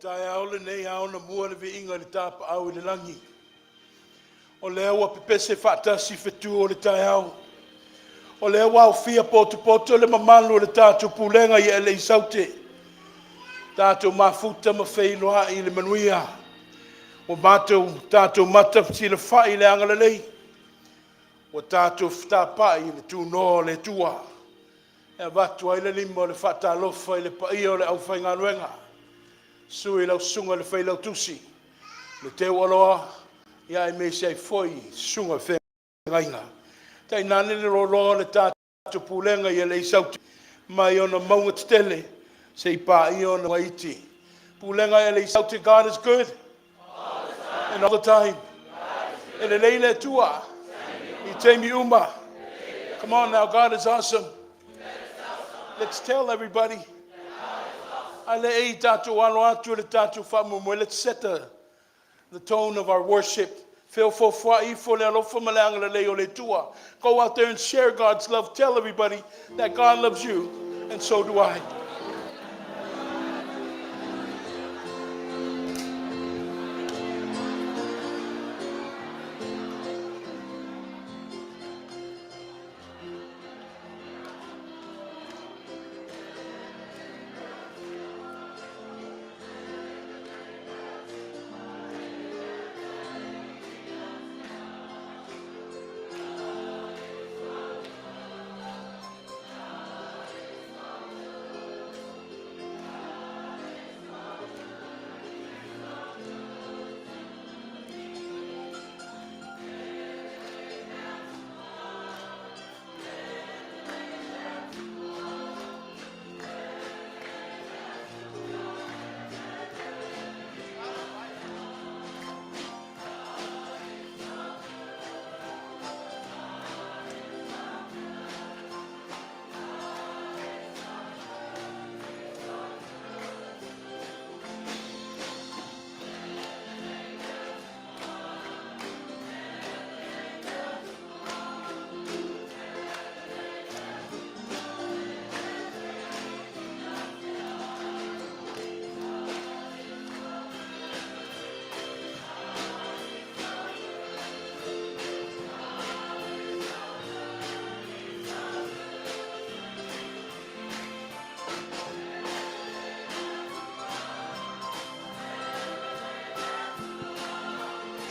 taeao lenei, a ona mua le viiga i le tapaau i le lagi, o lea ua pepese faatasi fetu o le taeao, o lea ua aofia potopoto le mamalu o le tatou pulega i alii saute, tatou mafuta ma feiloai i le manuia, ua matou tatou matafilafa'i i le agalelei, ua tatou fetapai i le tunoa o le Atua e avatu ai le lima o le faatalofa i le paia o le aufaigaluega, susu i lau Susuga i le Failautusi le Teualoa aemaise ai foi susuga i feagaiga, tainane le loaloa o le tatou Pulega i alii Saute mai ona mauga tetele seia paia ona mauga iti. Pulega a Alii Saute, God is good and all the time. E lelei le Atua i taimi uma. Come on now, God is awesome. Let's tell everybody. A le i tatou alo atu i le tatou faamoemoe, let's set the tone of our worship. Feofoofoai ifo le alofa ma le agalelei o le Atua. Go out there and share God's love. Tell everybody that God loves you, and so do I.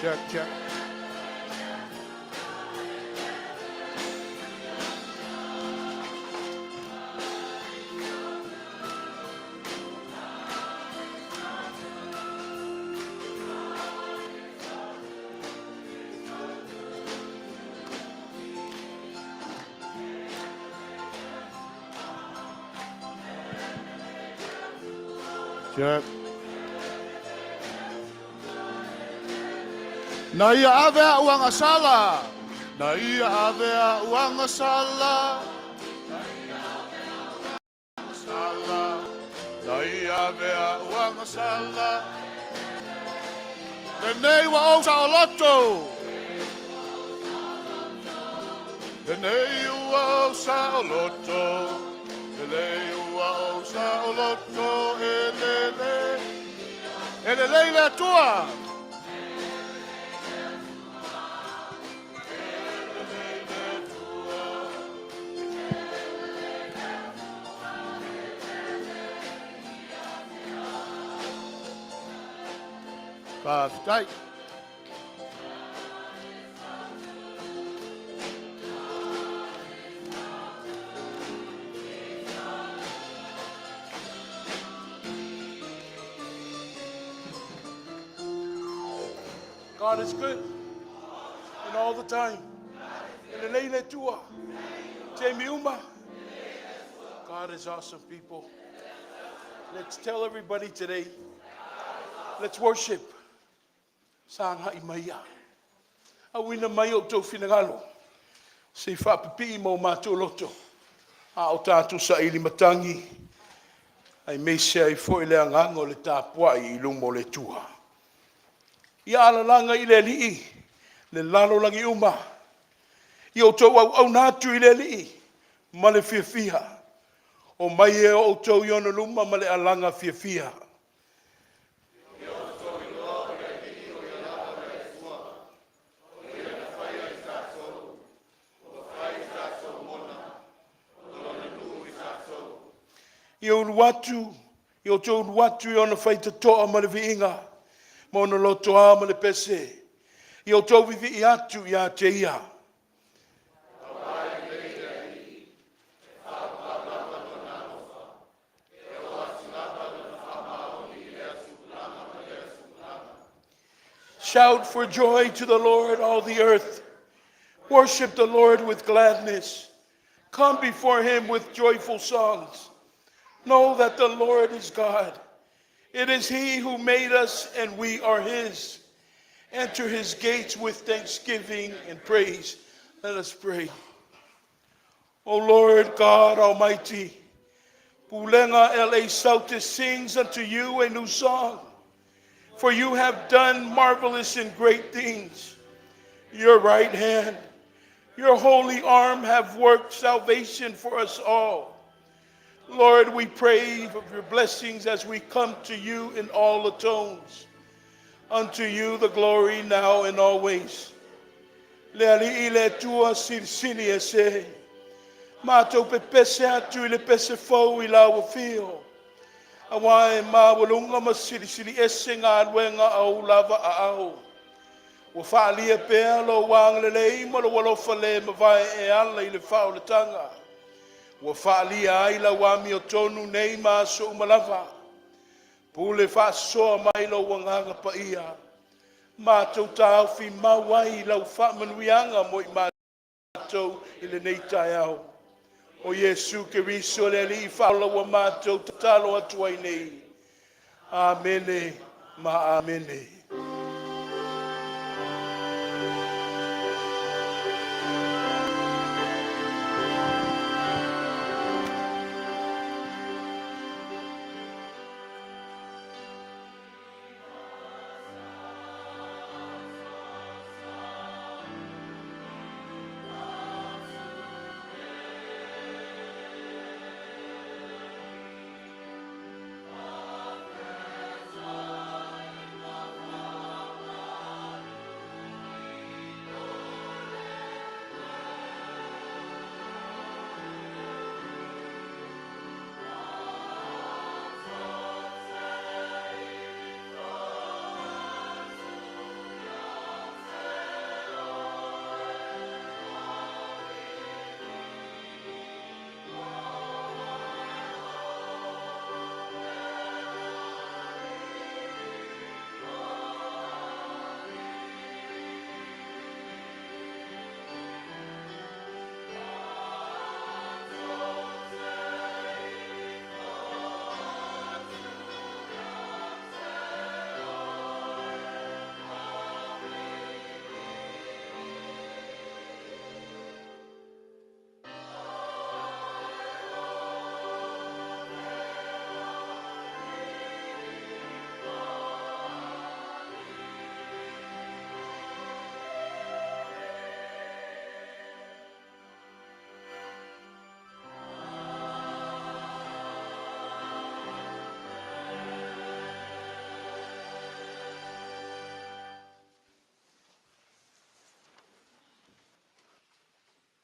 Check, check. Check. Na ia ave au agasala. Na ia ave au agasala. Sala. Na ia ave au agasala. Lenei ua ou saoloto. Lenei ua ou saoloto. Lenei ua ou saoloto. E lele. E lelei le Atua. Faafetai. God is good and all the time. E lelei le Atua. Taimi uma. God is awesome, people. Let's tell everybody today. Let's worship. Sagai maia. Auina mai o outou finagalo. Se i faapipii ma o matou loto. A o tatou saili matagi. Aemaise ai foi le agaga o le tapuai i luma o le Atua. Ia alalaga i le Alii le lalolagi uma. Ia outou auauna atu i le Alii ma le fiafia. Omai e o outou i ona luma ma le alaga fiafia. Ia ulu atu, ia outou ulu atu i ona faitotoa ma le viiga, ma ona lotoa ma le pese. Ia outou viivii atu ia te Ia. Shout for joy to the Lord, all the earth. Worship the Lord with gladness. Come before him with joyful songs. Know that the Lord is God. It is he who made us, and we are his. Enter his gates with thanksgiving and praise. Let us pray. O Lord God Almighty, Pulega L.A. Saute sings unto you a new song, for you have done marvelous and great things. Your right hand, your holy arm have worked salvation for us all. Lord, we pray of your blessings as we come to you in all the tones. Unto you the glory now and always. Le Alii le Atua silisili ese. Matou pepese atu i le pese fou i lau afio. Auā e maualuga ma silisili ese galuega a ou lava aao. Ua faaalia pea lou agalelei ma lou alofa le mavae e ala i le faaolataga. Ua faaalia ai lau amiotonu nei ma aso uma lava. Pule faasoa mai lou agaga paia. Matou taofi mau ai i lau faamanuiaga mo i matou i lenei taeao. O Iesu Keriso le Alii faaola ua matou tatalo atu ai nei. Amene ma amene. O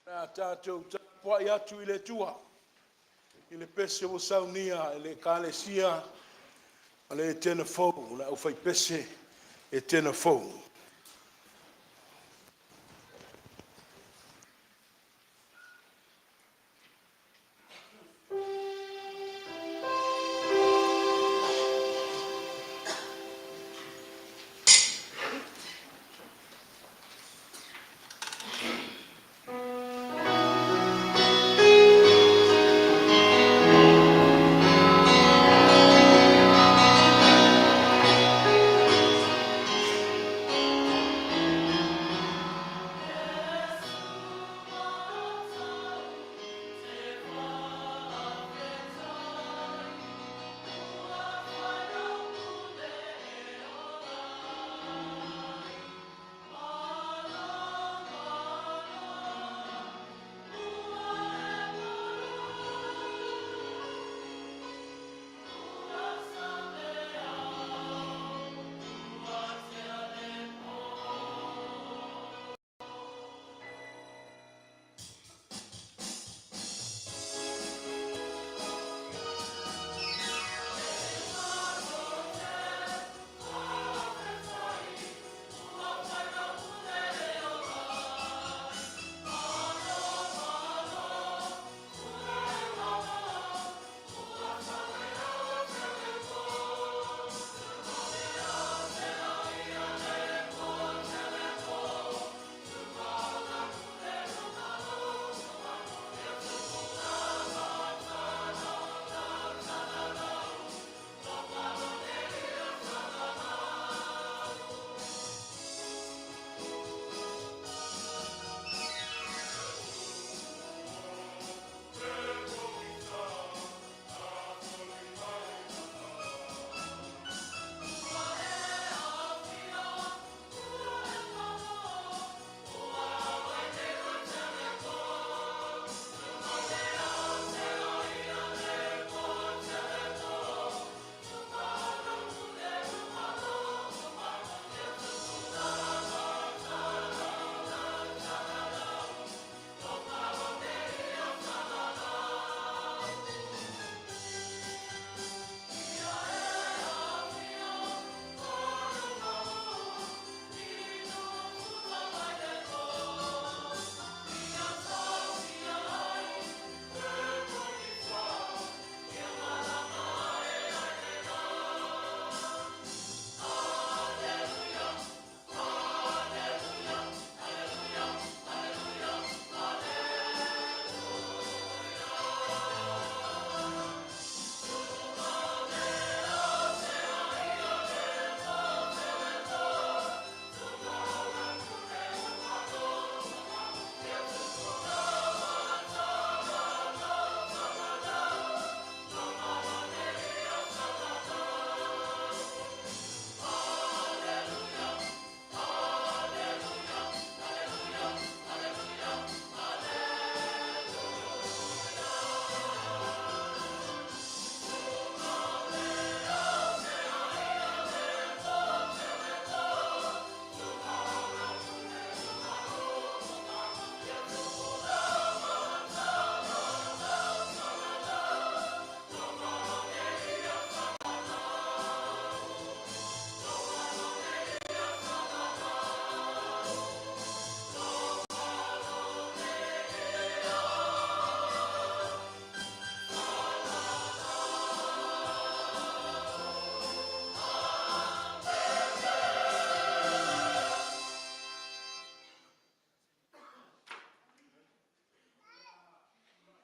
le a tatou tapuai atu i le Atua i le pese ua saunia e le Ekalesia a le Etena Fou, le aufaipese Etena Fou.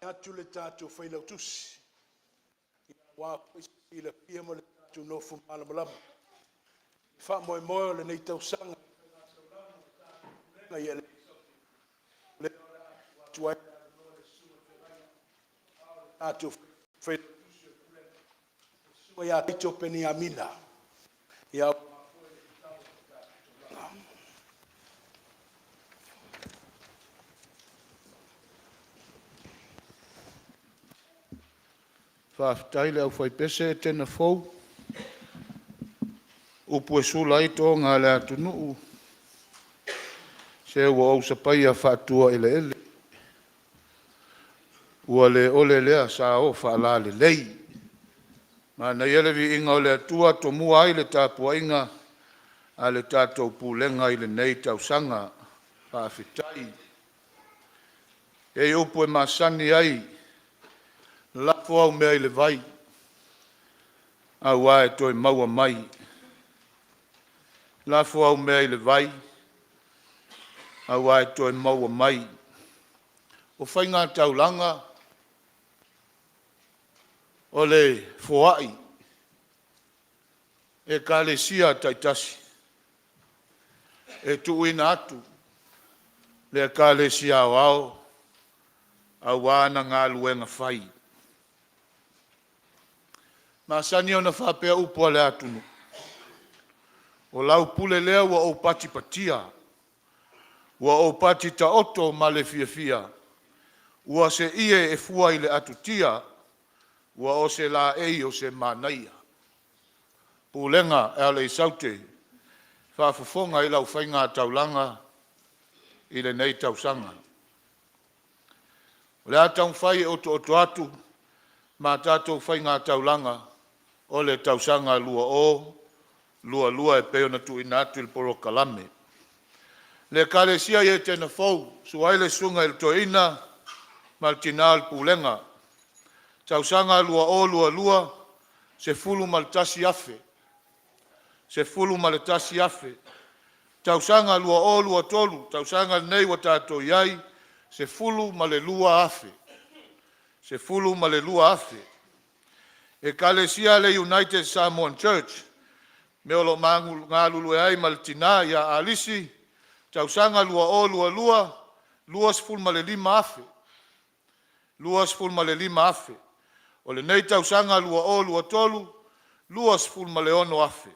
Atu le tatou failautusi, aua foi se silafia ma le tatou nofo malamalama i le faamoemoe o lenei tausaga i le faiga taulaga o le tatou Pulega, ia o lea o le a tuu atu ai le avanoa i le susuga i le feagaiga, a o le tatou Failautusi o le Pulega, le Susuga ia Tito Peniamina, aua foi le tatalo a le tatou taulaga. Faafetai i le aufaipese Etena Fou, upu e sula ai toga a le atunuu, se ua ou sapaia faatua-eleele, ua le ole lea sao faalalelei. Manaia le viiga o le Atua, tomua ai le tapuaiga a le tatou pulega i lenei tausaga. Faafetai. E i ai upu e masani ai, lafo au mea i le vai aua e toe maua mai. Lafo au mea i le vai aua e toe maua mai. O faigataulaga o le foai e Ekalesia taitasi e tuuina atu le Ekalesia Aoao aua ana galuega fai. E masani ona faapea upu a le atunuu, o lau pule lea ua ou patipatia, ua ou patitaoto ma le fiafia, ua seie e fua i le atutia, ua o se laei o se manaia. Pulega a le Saute, faafofoga i lau faiga taulaga i lenei tausaga. O le a taumafai e otooto atu ma tatou faigataulaga o le tausaga 2022 e pei ona tuuina atu i le polokalame. Le Ekalesia i Etena Fou, susu ai le susuga i le Toeaina ma le Tina o le Pulega, tausaga 2022, $11,000. $11,000. Tausaga 2023, tausaga lenei ua tatou i ai, $12,000. $12,000. Ekalesia a le United Samoan Church, me o lo o ma galulue ai ma le tina ia Alisi, tausaga 2022, $25,000. $25,000. O lenei tausaga 2023, $26,000.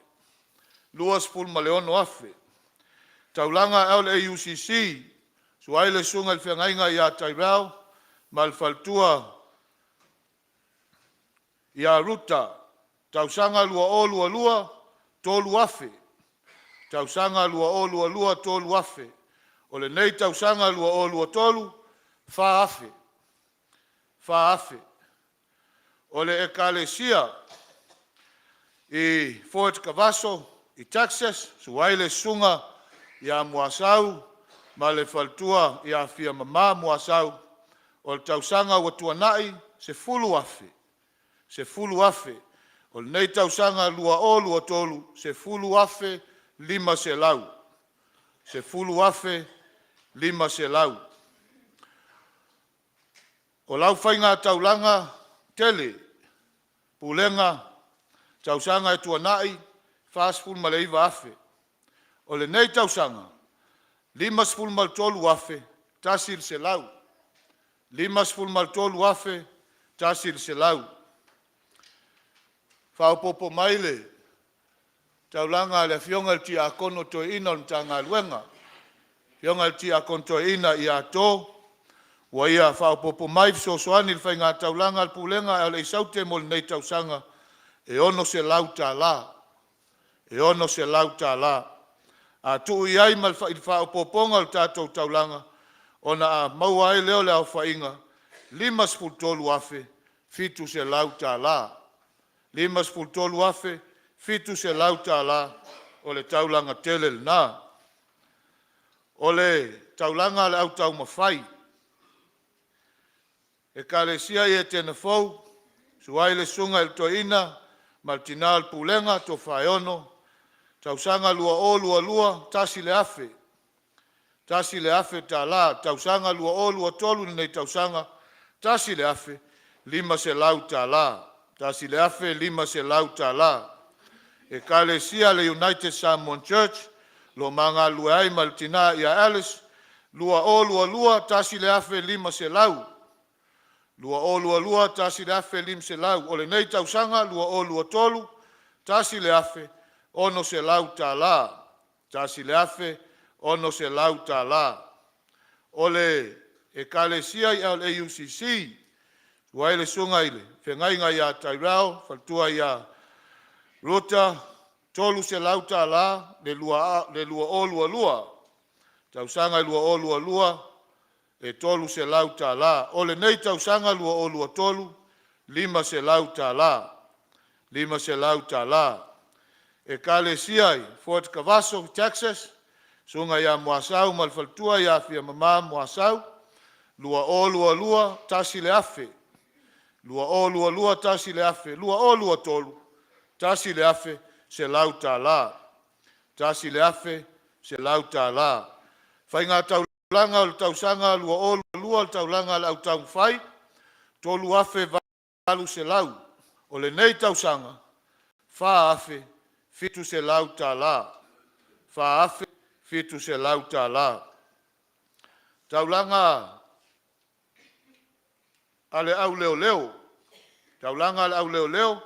$26,000. Taulaga LAUCC, susu ai le susuga i le feagaiga ia Tyrell ma le faletua ia Ruta, tausaga 2022, $3,000. Tausaga 2022, $3,000. O lenei tausaga 2023, $4,000. $4,000. O le Ekalesia i Fort Cavazo i Texas, susu ai le susuga ia Muasau ma le faletua ia Fiamama Muasau, o le tausaga ua tuanai, $10,000. $10,000. O lenei tausaga 2023, $10,500. $10,500. O lau faigataulaga tele, pulega, tausaga e tuanai, $49,000. O lenei tausaga, $53,100. $53,100. Faaopoopo mai le taulaga a le Afioga i le Tiakono Toeaina o le Matagaluega, le Afioga i le Tiakono Toeaina ia To, ua ia faaopoopo mai fesoasoani i le faigataulaga a le Pulega a o le i Saute mo lenei tausaga, e $600. E $600. A tuu i ai ma le faaopoopoga o le tatou taulaga, ona maua ai lea o le aofaiga e $53,700. $53,700 o le taulaga tele lena. O le taulaga a le Au Taumafai, Ekalesia i Etena Fou, susu ai le susuga i le Toeaina ma le Tina o le Pulega, Tofaeono, tausaga 2022, $1,000. $1,000. Tausaga 2023 i lenei tausaga, $1,500. $1,500. Ekalesia le United Samoan Church, lo ma galulue ai ma le tina ia Alice, 2022, 1,500. 2022, 1,500. O lenei tausaga 2023, $1,600. $1,600. O le Ekalesia i le AUCC, ua i le susuga i le Feagaiga ia Tyrell, faletua ia Ruta, $300 le 2022, tausaga 2022 e $300. O lenei tausaga 2023, $500, $500. Ekalesia i Fort Cavazo Texas, susuga ia Muasau ma le faletua ia Fiamama Muasau, 2022, $1,000. 2022, $1,000. 2023, $1,100. $1,100. Faiga taulaga o le tausaga 2022, le taulaga a le Au Taumafai, 3,800. O lenei tausaga, $4,700. $4,700. Taulaga a le Au Leoleo. Taulaga a le Au Leoleo,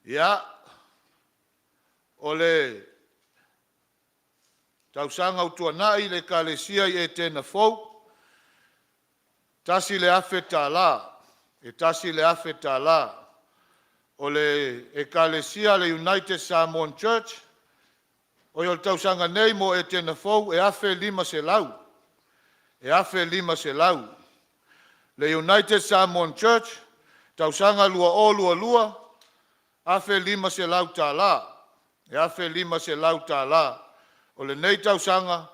ia, o le tausaga ua tuanai i le Ekalesia i Etena Fou, $1,000. E $1,000. O le Ekalesia a le United Samoan Church, o le tausaga nei mo Etena Fou e $1,500. E $1,500. Le United Samoan Church, tausaga 2022, $1,500. E $1,500. O lenei tausaga,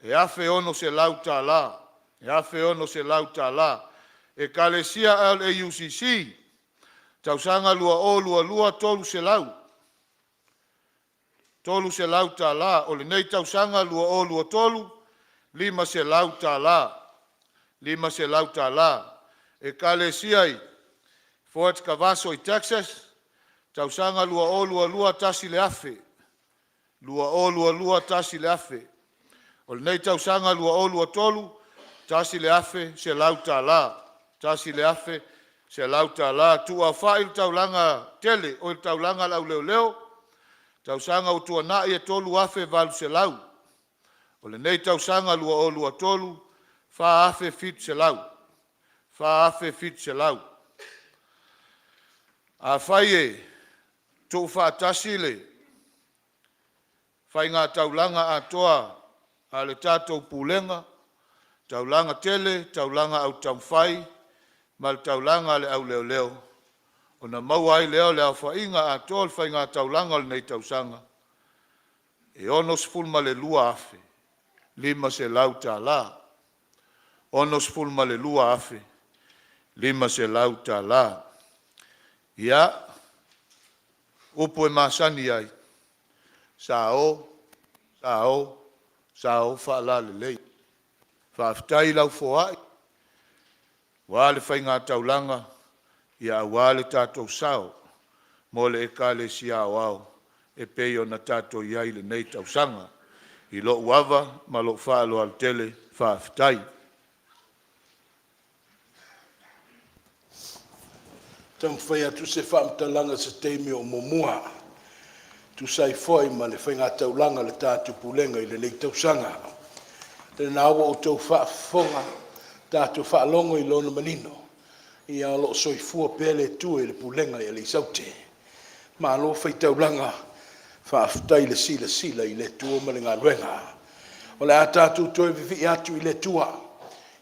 e $1,600. E $1,600. Ekalesia LAUCC, tausaga 2022, $300. $300. O lenei tausaga 2023, $500. $500. Ekalesia i Fort Cavazo i Texas, tausaga 2022, $1,000. 2022, $1,000. O lenei tausaga 2023, $1,100. $1,100. Tuuaofai le taulaga tele, o le taulaga a le auleoleo, tausaga ua tuanai e 3,800. O lenei tausaga 2023, 4,700. 4,700. Afai e tuufaatasi le faiga taulaga atoa a le tatou Pulega, Taulaga Tele, Taulaga Autaumafai ma le Taulaga a le Auleoleo, ona maua ai lea o le aofaiga atoa o le faigataulaga o lenei tausaga, e $62,500. $62,500. Ia, upu e masani ai, sao, sao, sao faalalelei. Faafetai lau foai, aua le faigataulaga, ia aua le tatou sao mo le Ekalesia Aoao e pei ona tatou i ai i lenei tausaga. I lou ava ma lou faaaloalo tele, faafetai. Taumafai atu se faamatalaga i se taimi o muamua, tusa ai foi ma le faigataulaga a le tatou Pulega i lenei tausaga. O lena ua outou faafofoga, tatou faalogo i lona manino, ia o lo o soifua pea le Atua i le pulega i alii saute. Malo faitaulaga, faafetai le silasila i le Atua ma le galuega. O le a tatou toe vivii atu i le Atua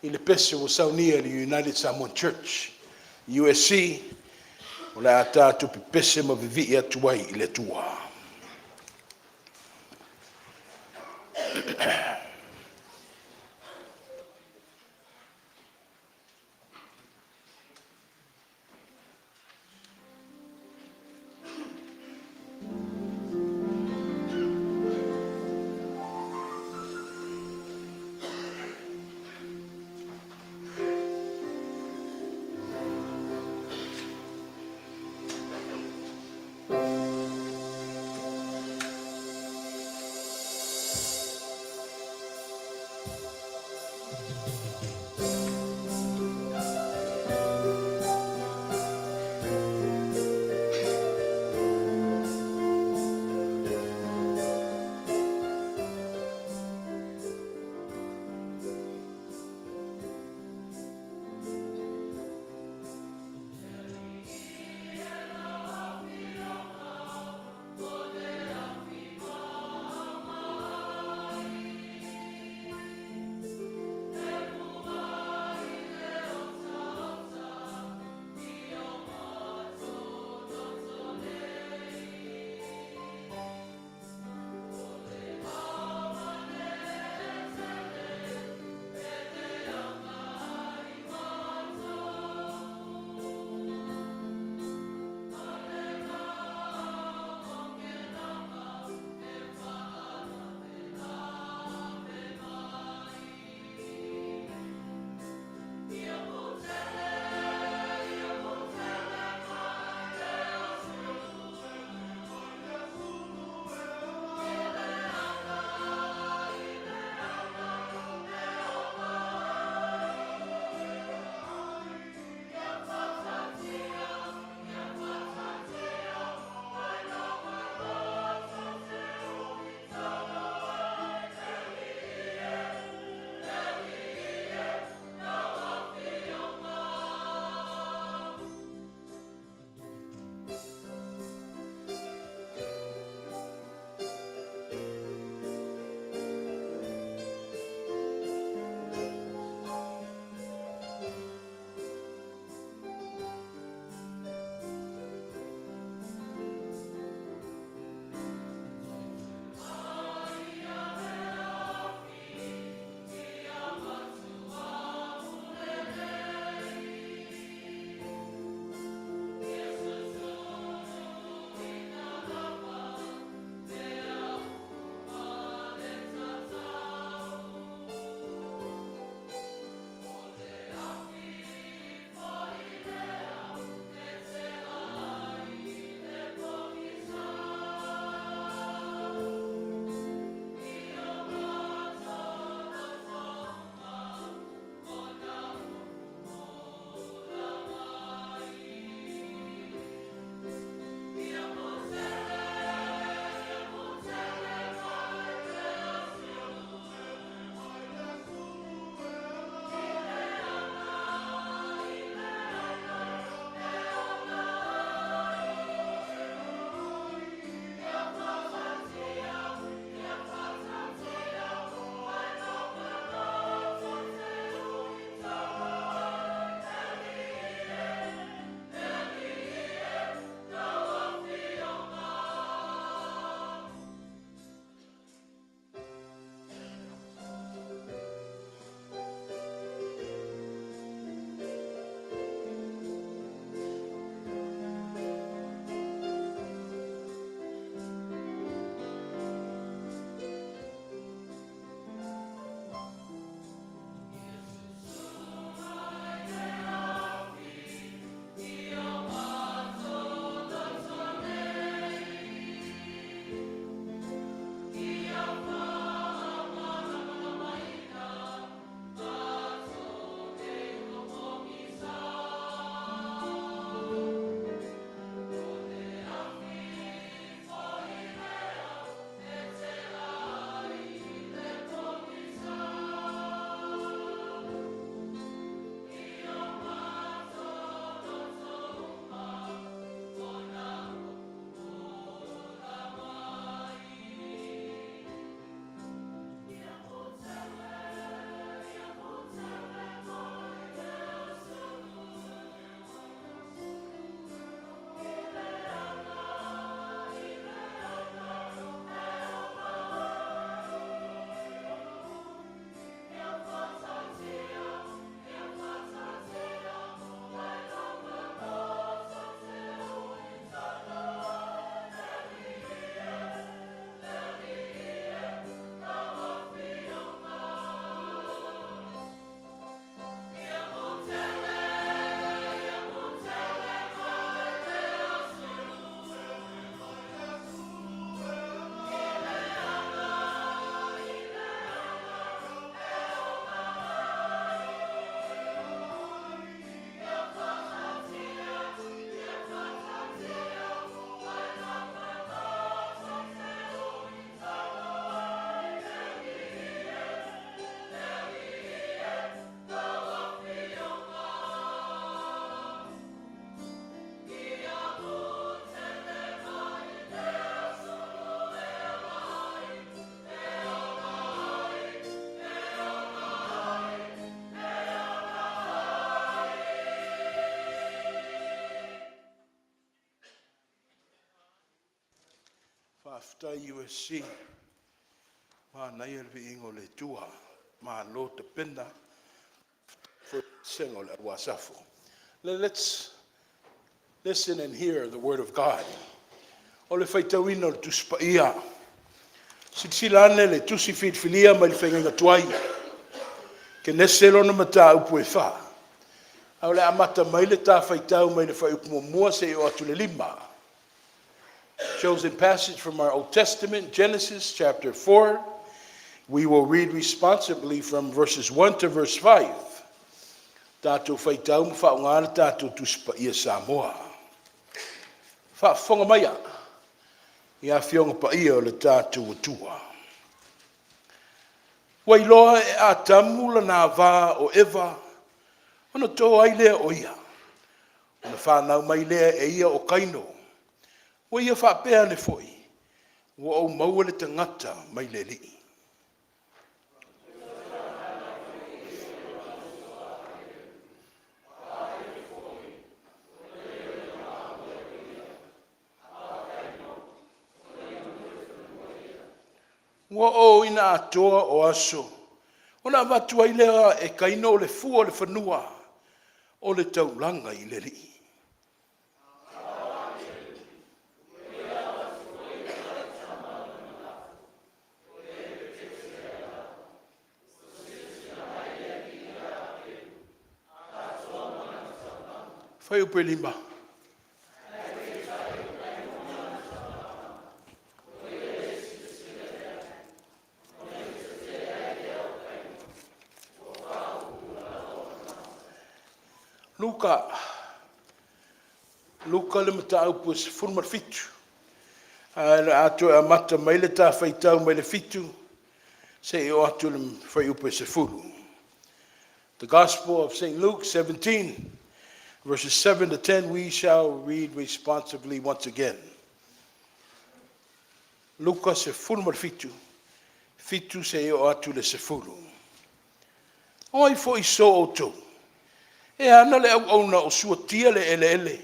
i le pese ua saunia e le United Samoan Church, USC, o le a tatou pepese ma vivii atu ai i le Atua. Faafetai USC. Manaia le viiga o le Atua. Malo tapena sega o le au Asafo. Let's listen and hear the word of God. O le faitauina o le Tusi Paia. Silasila ane le tusi filifilia mai le feagaiga tuai. Kenese lona mataupu e 4. A o le amata mai le ta faitau mai le fuaiupu 1 seia oo atu i le 5. Chosen passage from our Old Testament, Genesis chapter 4. We will read responsibly from verses 1 to verse 5. Tatou faitau ma faaaoga le tatou Tusi Paia Samoa. Faafofoga maia i afioga paia o le tatou Atua. Ua iloa e Atamu lona va o Eva, ona to ai lea o ia. Ona fanau mai lea e ia o Kaino. Ua ia faapea ane foi, ua ou maua le tagata mai le Alii. Ua oo ina atoa o aso, ona avatu ai lea e Kaino o le fua o le fanua o le taulaga i le Alii. Fuaiupu 5. Luka, Luka le mataupu e 17, ae o le a toe amata mai le ta faitau mai le 7 seia oo atu i le fuaiupu e 10. The Gospel of St. Luke 17, verses 7 to 10, we shall read responsibly once again. Luka 17, 7 seia oo atu i le 10. O ai foi so outou, e ana le auauna o suatia le eleele,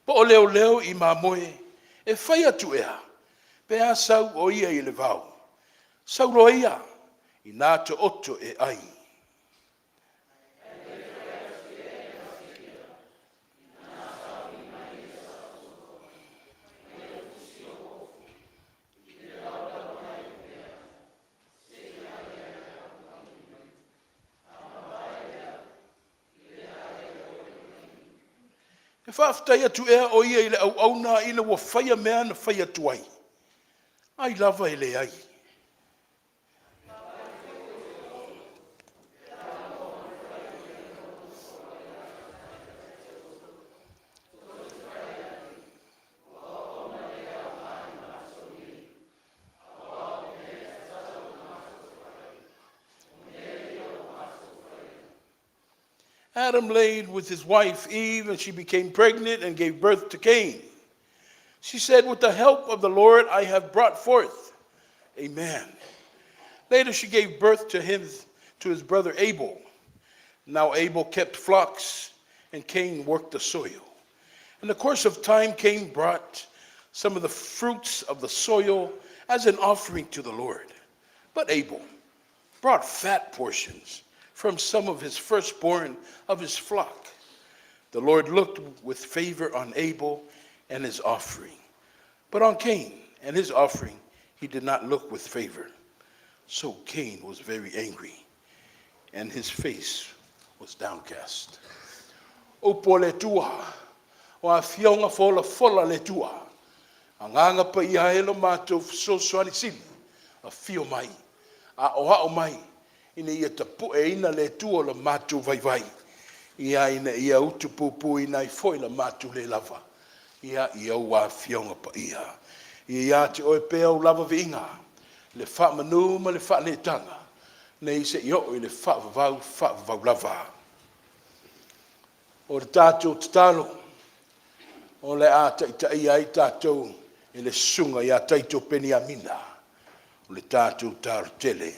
po o leoleo i mamoe, e fai atu ea, pe a sau o ia i le vao, sau loa ia, ina taoto e ai? E faafetai atu ea o ia i le auauna ina ua faia mea na fai atu ai? Ai lava e leai. Adam laid with his wife Eve, and she became pregnant and gave birth to Cain. She said, "With the help of the Lord, I have brought forth a man." Later, she gave birth to him to his brother Abel. Now Abel kept flocks, and Cain worked the soil. In the course of time, Cain brought some of the fruits of the soil as an offering to the Lord. But Abel brought fat portions from some of his firstborn of his flock. The Lord looked with favor on Abel and his offering. But on Cain and his offering, he did not look with favor. So Cain was very angry, and his face was downcast. Upu o le Atua, o afioga folafola le Atua. Agaga paia e lo matou fesoasoani sili, afio mai, aoao mai, ina ia tapueina le Atua o le matou vaivai, ia ina ia utupupuina ai foi la matou le lava, ia i ou afioga paia. Ia ia te oe pea ou lava viiga, le faamanu ma le faaneetaga, nei seia oo i le faavavau, faavavau lava. O le tatou tatalo, o le a taitaia ai tatou e le susuga ia Taito Peniamina, o le tatou talo tele.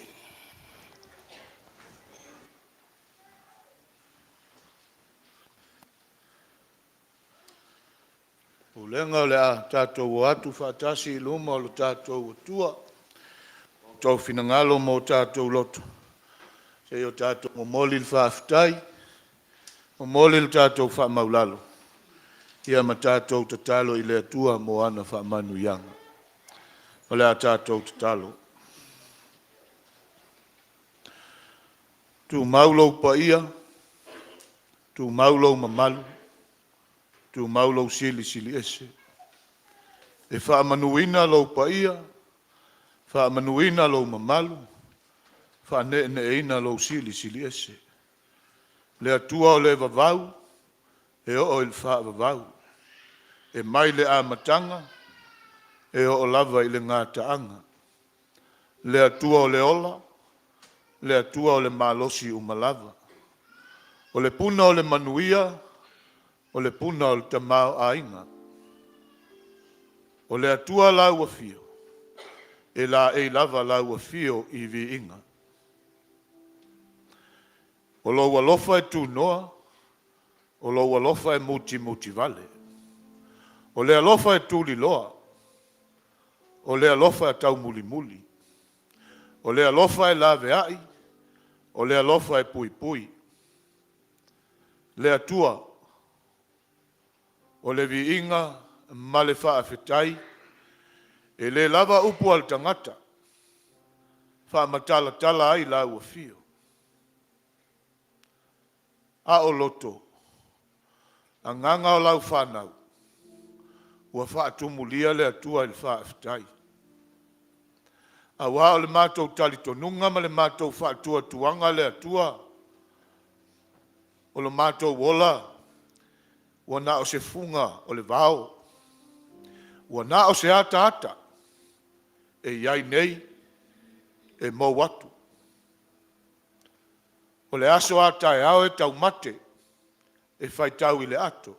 O Pulega o le a tatou o atu faatasi i luma o lo tatou Atua, o outou finagalo ma o tatou loto, seia o tatou momoli le faafetai, momoli le tatou faamaulalo, ia ma tatou tatalo i le Atua mo ana faamanuiaga. O le a tatou tatalo. Tumau lou paia, tumau lou mamalu, tumau lou silisiliese. E faamanuina lou paia, faamanuina lou mamalu, faaneeneeina lou silisiliese. Le Atua o le vavau e oo i le faavavau, e mai le amataga e oo lava i le gataaga. Le Atua o le ola, le Atua o le malosi uma lava. O le puna o le manuia, o le puna o le tamaoaiga. O le Atua lau afio, e laei lava lau afio i viiga. O lou alofa e tunoa, o lou alofa e mutimutivale. O le alofa e tuliloa, o le alofa e taumulimuli. O le alofa e laveai, o le alofa e puipui. Le Atua, o le viiga ma le faafetai, e le lava upu a le tagata faamatalatala ai lau afio. A o loto, agaga o lau fanau, ua faatumulia le Atua i le faafetai. Aua o le matou talitonuga ma le matou faatuatuaga le Atua, o lo matou ola, ua na o se fuga o le vao, ua na o se ataata e i ai nei, e mou atu. O le aso a taeao e taumate, e faitau i le ato.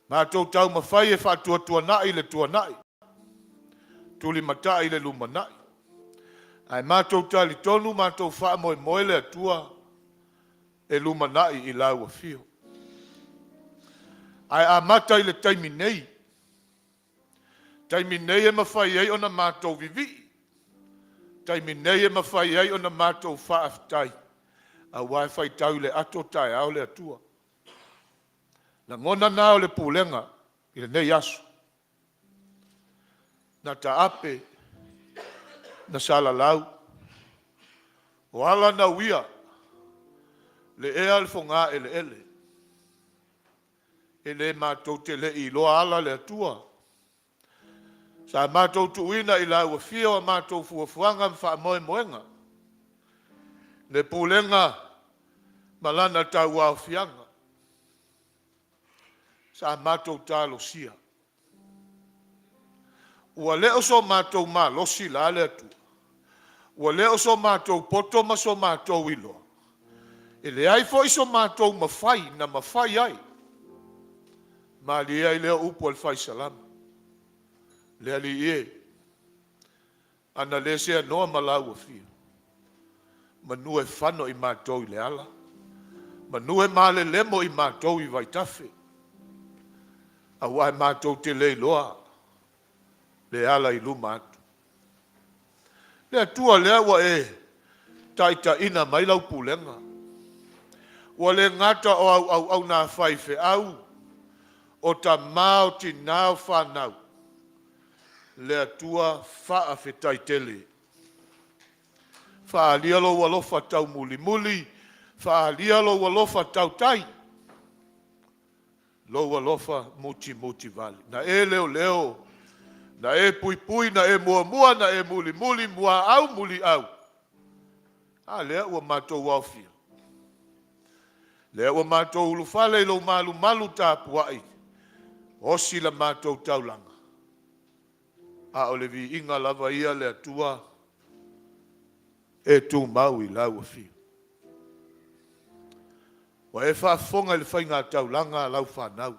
Matou taumafai e faatuatuanai le tuanai, tulimatai le lumanai, ae matou talitonu matou faamoemoe le Atua e lumanai i lau afio. Ae amata i le taimi nei, taimi nei e mafai ai ona matou vivii, taimi nei e mafai ai ona matou faafetai, aua e faitau i le ato taeao le Atua. Lagona na o le pulega i lenei aso, na taape, na salalau, o ala na uia, le ea o le fogaeleele. E le matou te le i iloa ala le Atua. Sa matou tuuina i lau afio a matou fuafuaga ma faamoemoega, le pulega ma lana tauaofiaga. Sa matou talosia. Ua le o so matou malosi la le Atua, ua le o so matou poto ma so matou iloa, e leai foi so matou mafai na mafai ai. Malie ai lea upu a le Fai Salamo, Le Alii e, a na le seanoa ma lau Afio, manu e fano i matou i le ala, manu e malelemo i matou i vaitafe, aua e matou te le iloa le ala i luma atu. Le Atua lea ua e taitaiina mai lau pulega, ua le gata o au auauna faifeau, o tama, o tina, o fanau, le Atua faafetai tele. Faaalia lou alofa taumulimuli, faaalia lou alofa tautai, lou alofa mutimutivale. Na e leoleo, na e puipui, na e muamua, na e mulimuli, muaau, muliau. A lea ua matou aofia, lea ua matou ulufale i lou malumalu tapuai, osi la matou taulaga, a o le viiga lava ia le Atua e tumau i lau afio. Ua e faafofoga i le faigataulaga a lau fanau,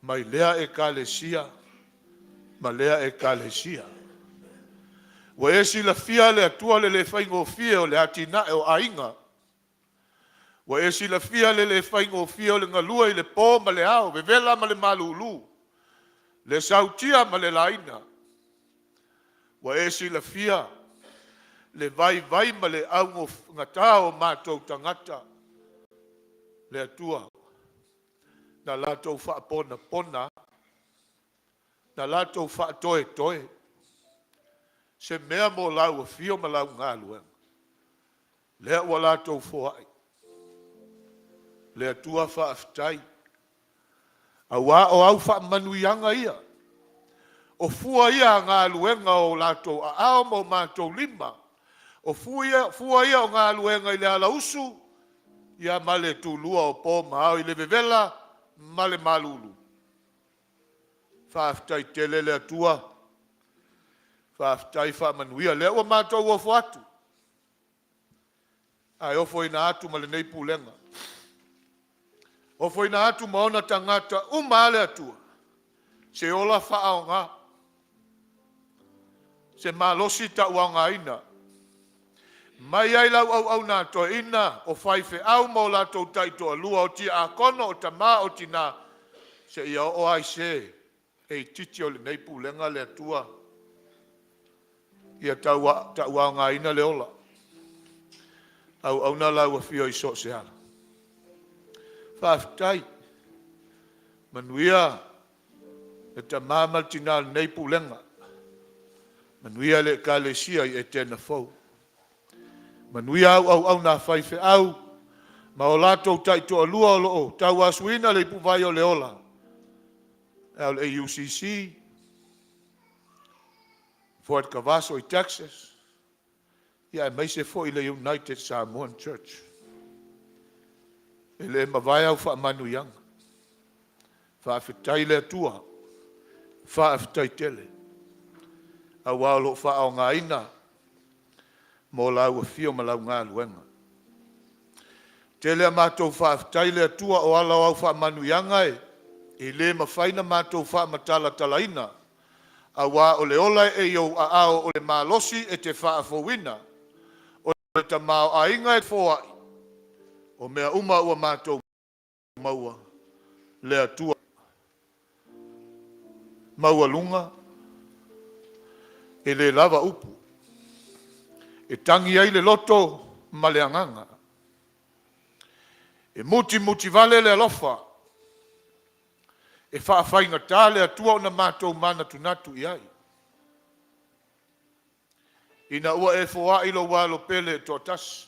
mai lea ekalesia ma lea ekalesia. Ua e silafia le Atua le le faigofie o le atinae o aiga. Ua e silafia le le faigofie o le galue i le po ma le ao, vevela ma le malulu, le sautia ma le laina. Ua e silafia le vaivai ma le augata o matou tagata, le Atua, na latou faaponapona, na latou faatoetoe se mea mo lau afio ma lau galuega, lea ua latou foai. Le Atua faafetai, auā o au faamanuiaga ia, o fua ia a galuega o latou aao ma o matou lima, o fua ia o galuega i le alausu ia ma le tulua o po ma ao i le vevela ma le malulu. Faafetai tele le Atua, faafetai faamanuia. Lea ua matou ofo atu, ae ofoina atu ma lenei pulega, ofoina atu ma ona tagata uma a le Atua, se ola faaaoga, se malosi tauaogaina, mai ai lau auauna a toeaina, o faifeau ma o latou taitoalua, o tiakono, o tama, o tina, seia oo lava i se e itiiti o lenei pulega le Atua, ia tauaogaina le ola, auauna lau afio i so o se ala. Faafetai. Manuia le tama ma le tina o lenei pulega, manuia le Ekalesia i Etena fou, manuia au auauna a faifeau ma o latou taitoalua o lo o tauasuina le ipuvai o le ola, le AUCC, Fort Cavazo i Texas, ia aemaise foi le United Samoan Church. E le mavae au faamanuiaga. Faafetai le Atua, faafetai tele, auā o lo o faaaogaina mo lau afio ma lau galuega. Tele a matou faafetai le Atua o ala o au faamanuiaga e le mafai ona matou faamatalatalaina, auā o le ola e i ou aao, o le malosi e te faafouina, o le tamaoaiga e foai, o mea uma ua matou maua, le Atua maualuga, e le lava upu e tagi ai le loto ma le agaga. E mutimutivale le alofa, e faafaigata le Atua ona matou manatunatu i ai, ina ua e foai lou Alo Pele e toatasi,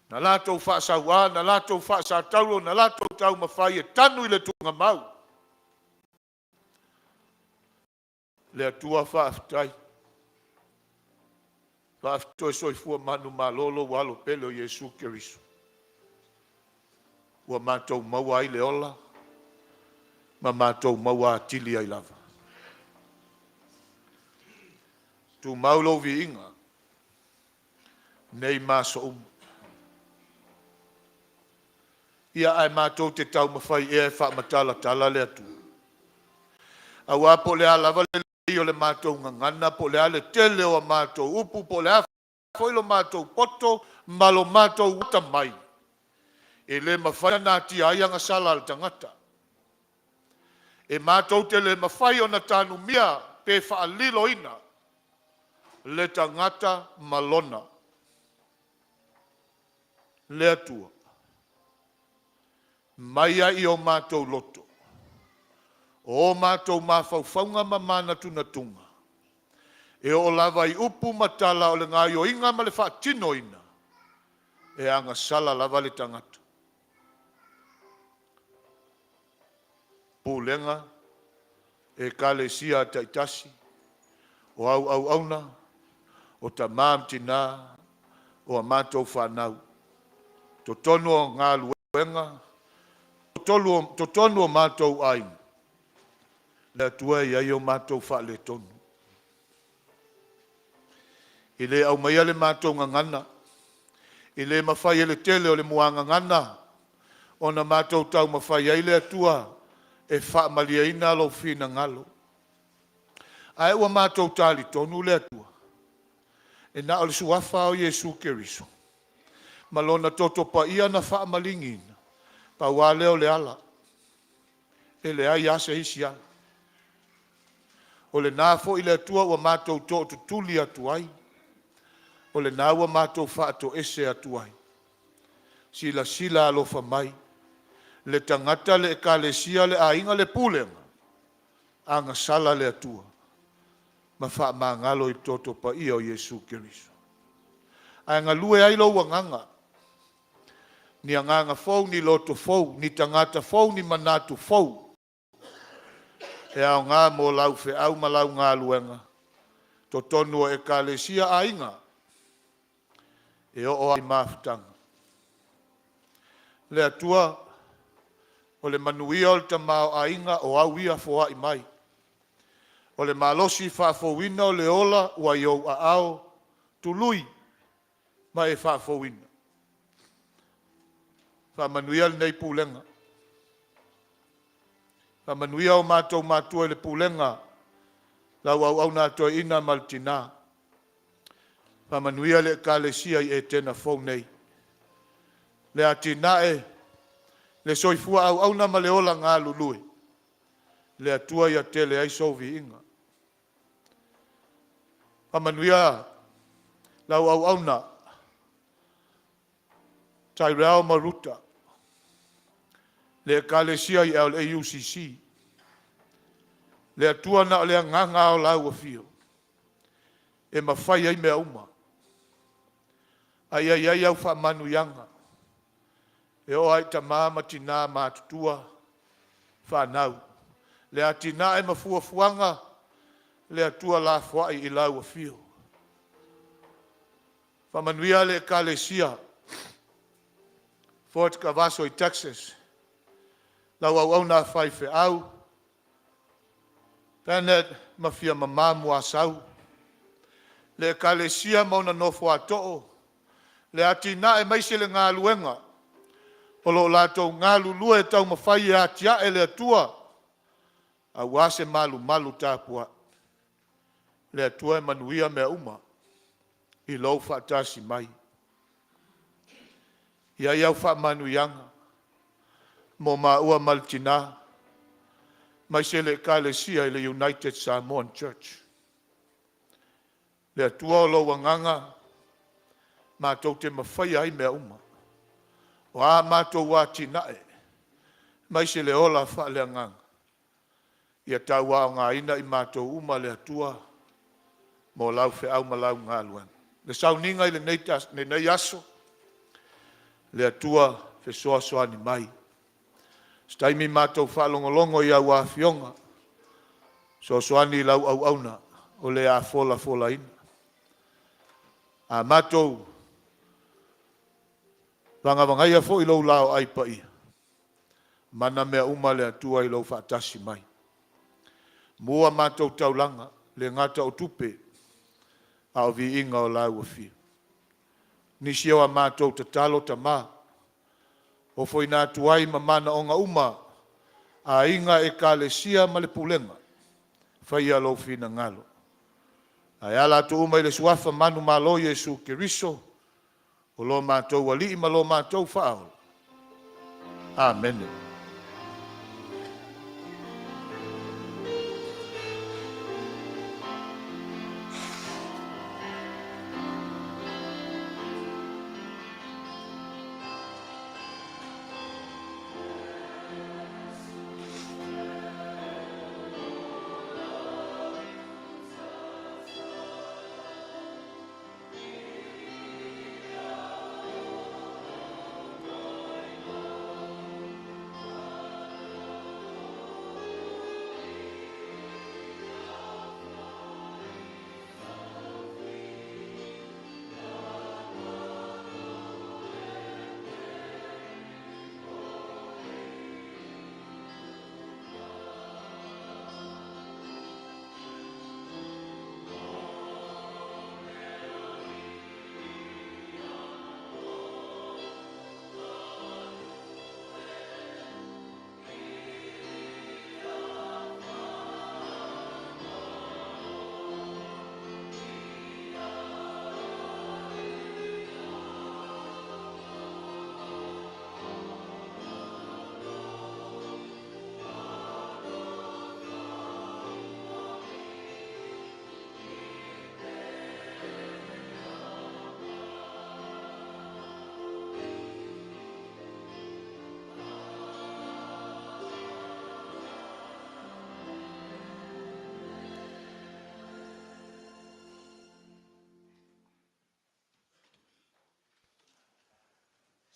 na latou faasauā, na latou faasataulo, na latou taumafai e tanu i le tuugamau. Le Atua faafetai, faafetai soifua manumalo lou Alo pele o Iesu Keriso, ua matou maua ai le ola ma matou maua atili ai lava. Tumau lou viiga nei ma aso uma. Ia ae matou te taumafai ea e faamatalatala le Atua? Auā po o le a lava le lelei o le matou gagana, po o le a le tele o a matou upu, po o le a foi lo matou poto ma lo matou atamai, e le mafai ona natia ai agasala a le tagata. E matou te le mafai ona tanumia pe faaliloina le tagata ma lona le Atua, mai lava i o matou loto, o matou mafaufauga ma manatunatuga, e oo lava i upu ma tala o le gaoioiga ma le faatinoina, e agasala lava le tagata. Pulega, Ekalesia taitasi, o au auauna, o tama ma tina, o a matou fanau, totonu o galuega, totonu o matou aiga, le Atua e i ai o matou faaletonu. E le aumaia le matou gagana, e le mafai e le tele o le muagagana ona matou taumafai ai le Atua e faamalieina lou finagalo. Ae ua matou talitonu le Atua, e na o le Suafa lava o Iesu Keriso. ma Lona toto paia na faamaligiina, pau lava lea o le ala. E leai lava se isi ala. O lena foi le Atua ua matou tootutuli atu ai, o lena ua matou faatoese atu ai. Silasila alofa mai le tagata, le ekalesia, le aiga, le pulega, agasala le Atua ma faamagalo i le toto paia o Iesu Keriso. Ae galue ai lou agaga, ni agaga fou, ni loto fou, ni tagata fou, ni manatu fou, e aoga mo lau feau ma lau galuega, totonu o ekalesia, aiga, e oo i mafutaga. Le Atua, o le manuia o le tamaoaiga o au ia foai mai. O le malosi faafouina o le ola ua i ou aao, tului ma e faafouina. Faamanuia lenei Pulega. Faamanuia o matou matua i le pulega, lau auauna a toeaina ma le tina. Faamanuia le Ekalesia i Etena fou nei. Le atinae, le soifua auauna ma le ola galulue, le Atua ia tele ai sou viiga. Faamanuia lau auauna Tyrell ma Ruta, le Ekalesia i LAUCC. Le Atua na o le agaga lava o lau afio e mafai ai mea uma. A ia i ai au faamanuiaga e oo lava i tama ma tina matutua, fanau, le atinae ma fuafuaga, le Atua lafoai i lau afio. Faamanuia le Ekalesia Fort Cavazo i Texas, lau auauna faifeau Bennett ma fia mama Muasau, le Ekalesia ma ona nofo a too, le atinae aemaise le galuega o lo o latou galulue e taumafai e atiae le Atua aua se malumalu tapuai. Le Atua e manuia mea uma i lou faatasi mai. I ai au faamanuiaga mo maua ma le tina, aemaise le Ekalesia i le United Samoan Church. Le Atua o lou agaga matou te mafaia ai mea uma. O a matou atinae, aemaise le ola faaleagaga, ia tauaogaina i matou uma le Atua mo lau feau ma lau galuega. Le sauniga i lenei aso, le Atua fesoasoani mai. Se taimi matou faalogologo i au afioga, fesoasoani i lau auauna o le a folafolaina. A matou vagavagaia foi lou laoai paia, mana mea uma le Atua i lou faatasi mai. Mua matou taulaga, le gata o tupe, a o viiga o lau afio. Nisi o a matou tatalo, Tama, ofoina atu ai ma manaoga uma, aiga, ekalesia ma le pulega, faia lou finagalo. Ae ala atu uma i le Suafa manumalo o Iesu Keriso, o lo matou Alii ma lo matou Faaola. Amene.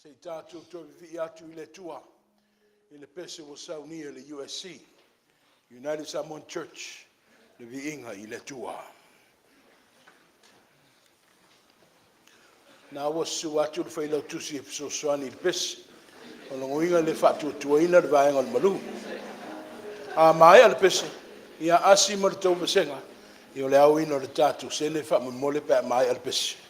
Se i tatou toe vivii atu i le Atua i le pese ua saunia e le USC, United Samoan Church, le viiga i le Atua. Na ua susu atu le Failautusi e fesoasoani i le pese. O lona uiga e le faatuatuaina le vaega o le Malu. A maea le pese, ia asi ma le tou vasega, ia o le aoina o le tatou sele faamolemole pe a maea le pese.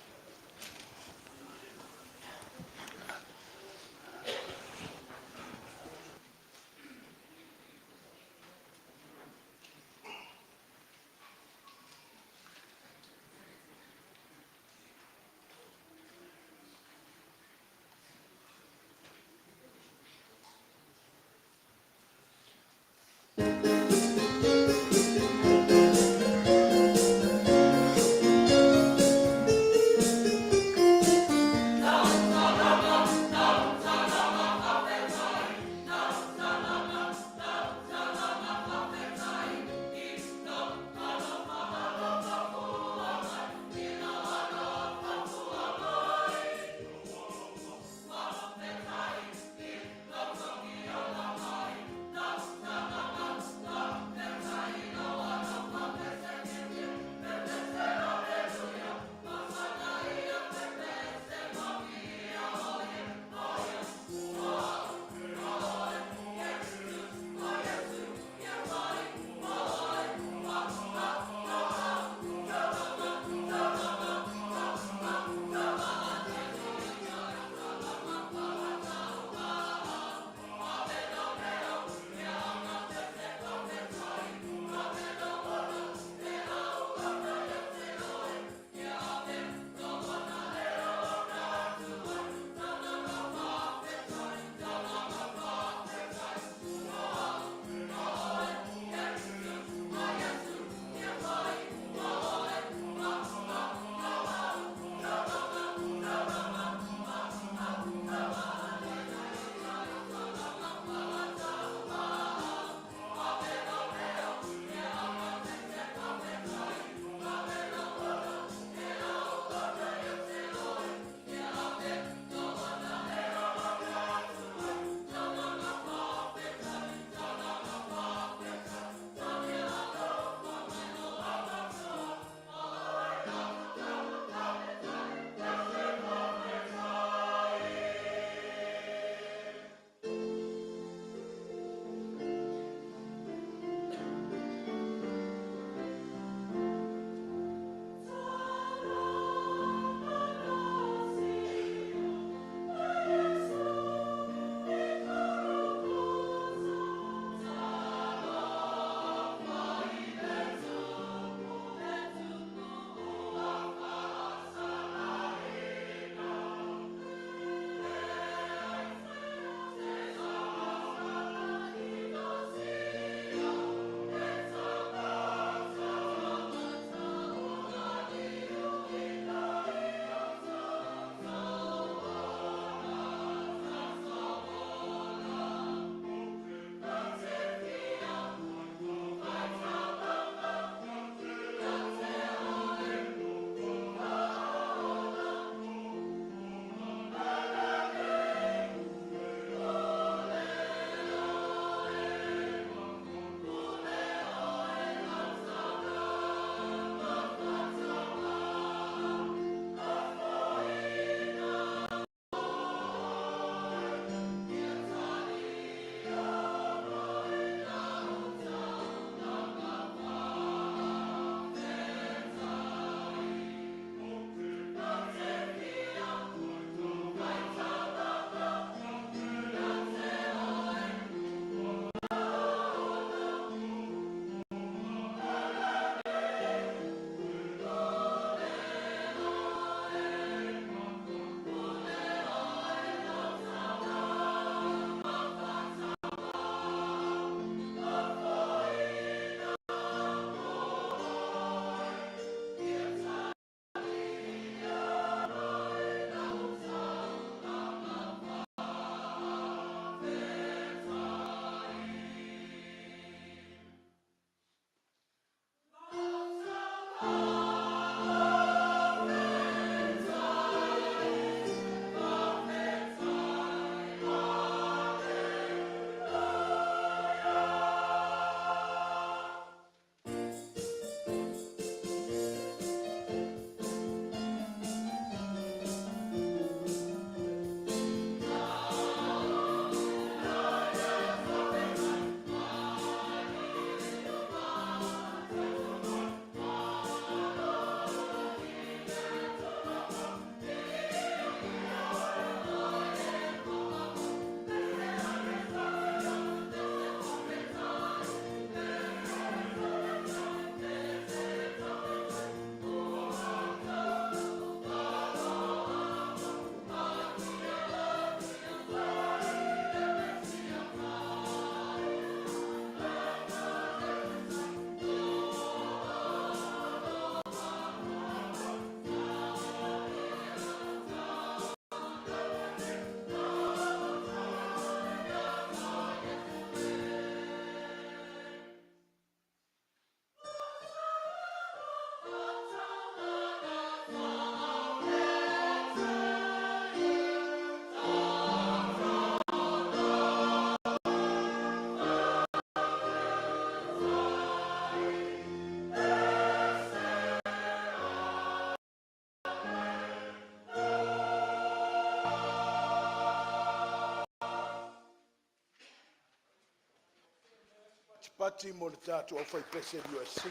Chapati mo le tatou aufaipese o le USC.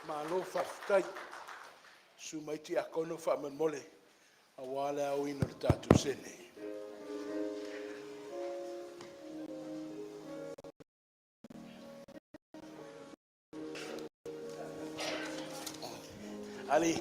Malo faafetai. Susu mai tiakono faamolemole aua le aoina o le tatou sene. Ali.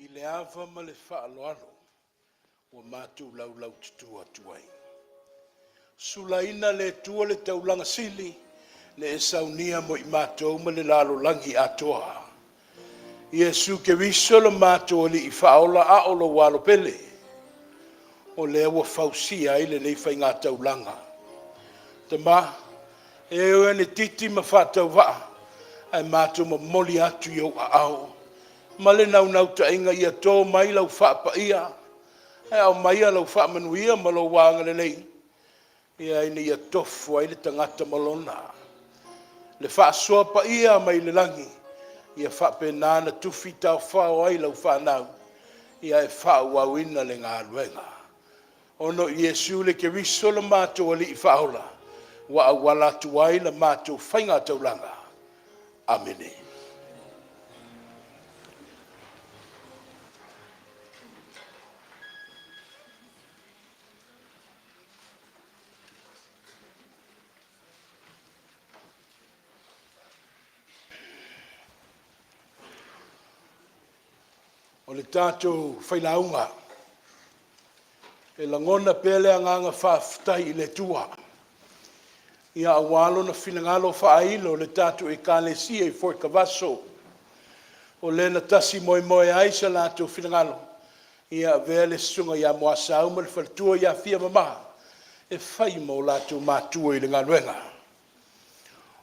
I le ava ma le faaaloalo ua matou laulaututu atu ai. Sulaina le Atua le taulaga sili na e saunia mo i matou ma le lalolagi atoa. Iesu Keriso lo matou Alii Faaola a o lou Alo pele, o lea ua fausia ai lenei faigataulaga. Tama, e ui lava ina titi ma faatauvaa, ae matou momoli atu i ou aao ma le naunautaiga ia to mai lau faapaia ae aumaia lau faamanuia ma lou agalelei ina ia tofu ai le tagata ma lona. Le faasoa paia mai le lagi ia faapena ona tufi taofao ai lau fanau e faaauauina le galuega. Ona o Iesu le Keriso lo matou Alii Faaola ua auala atu ai la matou faigataulaga. Amene. O le tatou failauga, e lagona pea le agaga faafetai i le Atua aua Lona finagalo faailo i le tatou Ekalesia i Fort Cavazo, o lea na tasi moemoe ai so latou finagalo e avea le Susuga ia Muasau ma le faletua ia Fiamama e fai ma o latou matua i le galuega.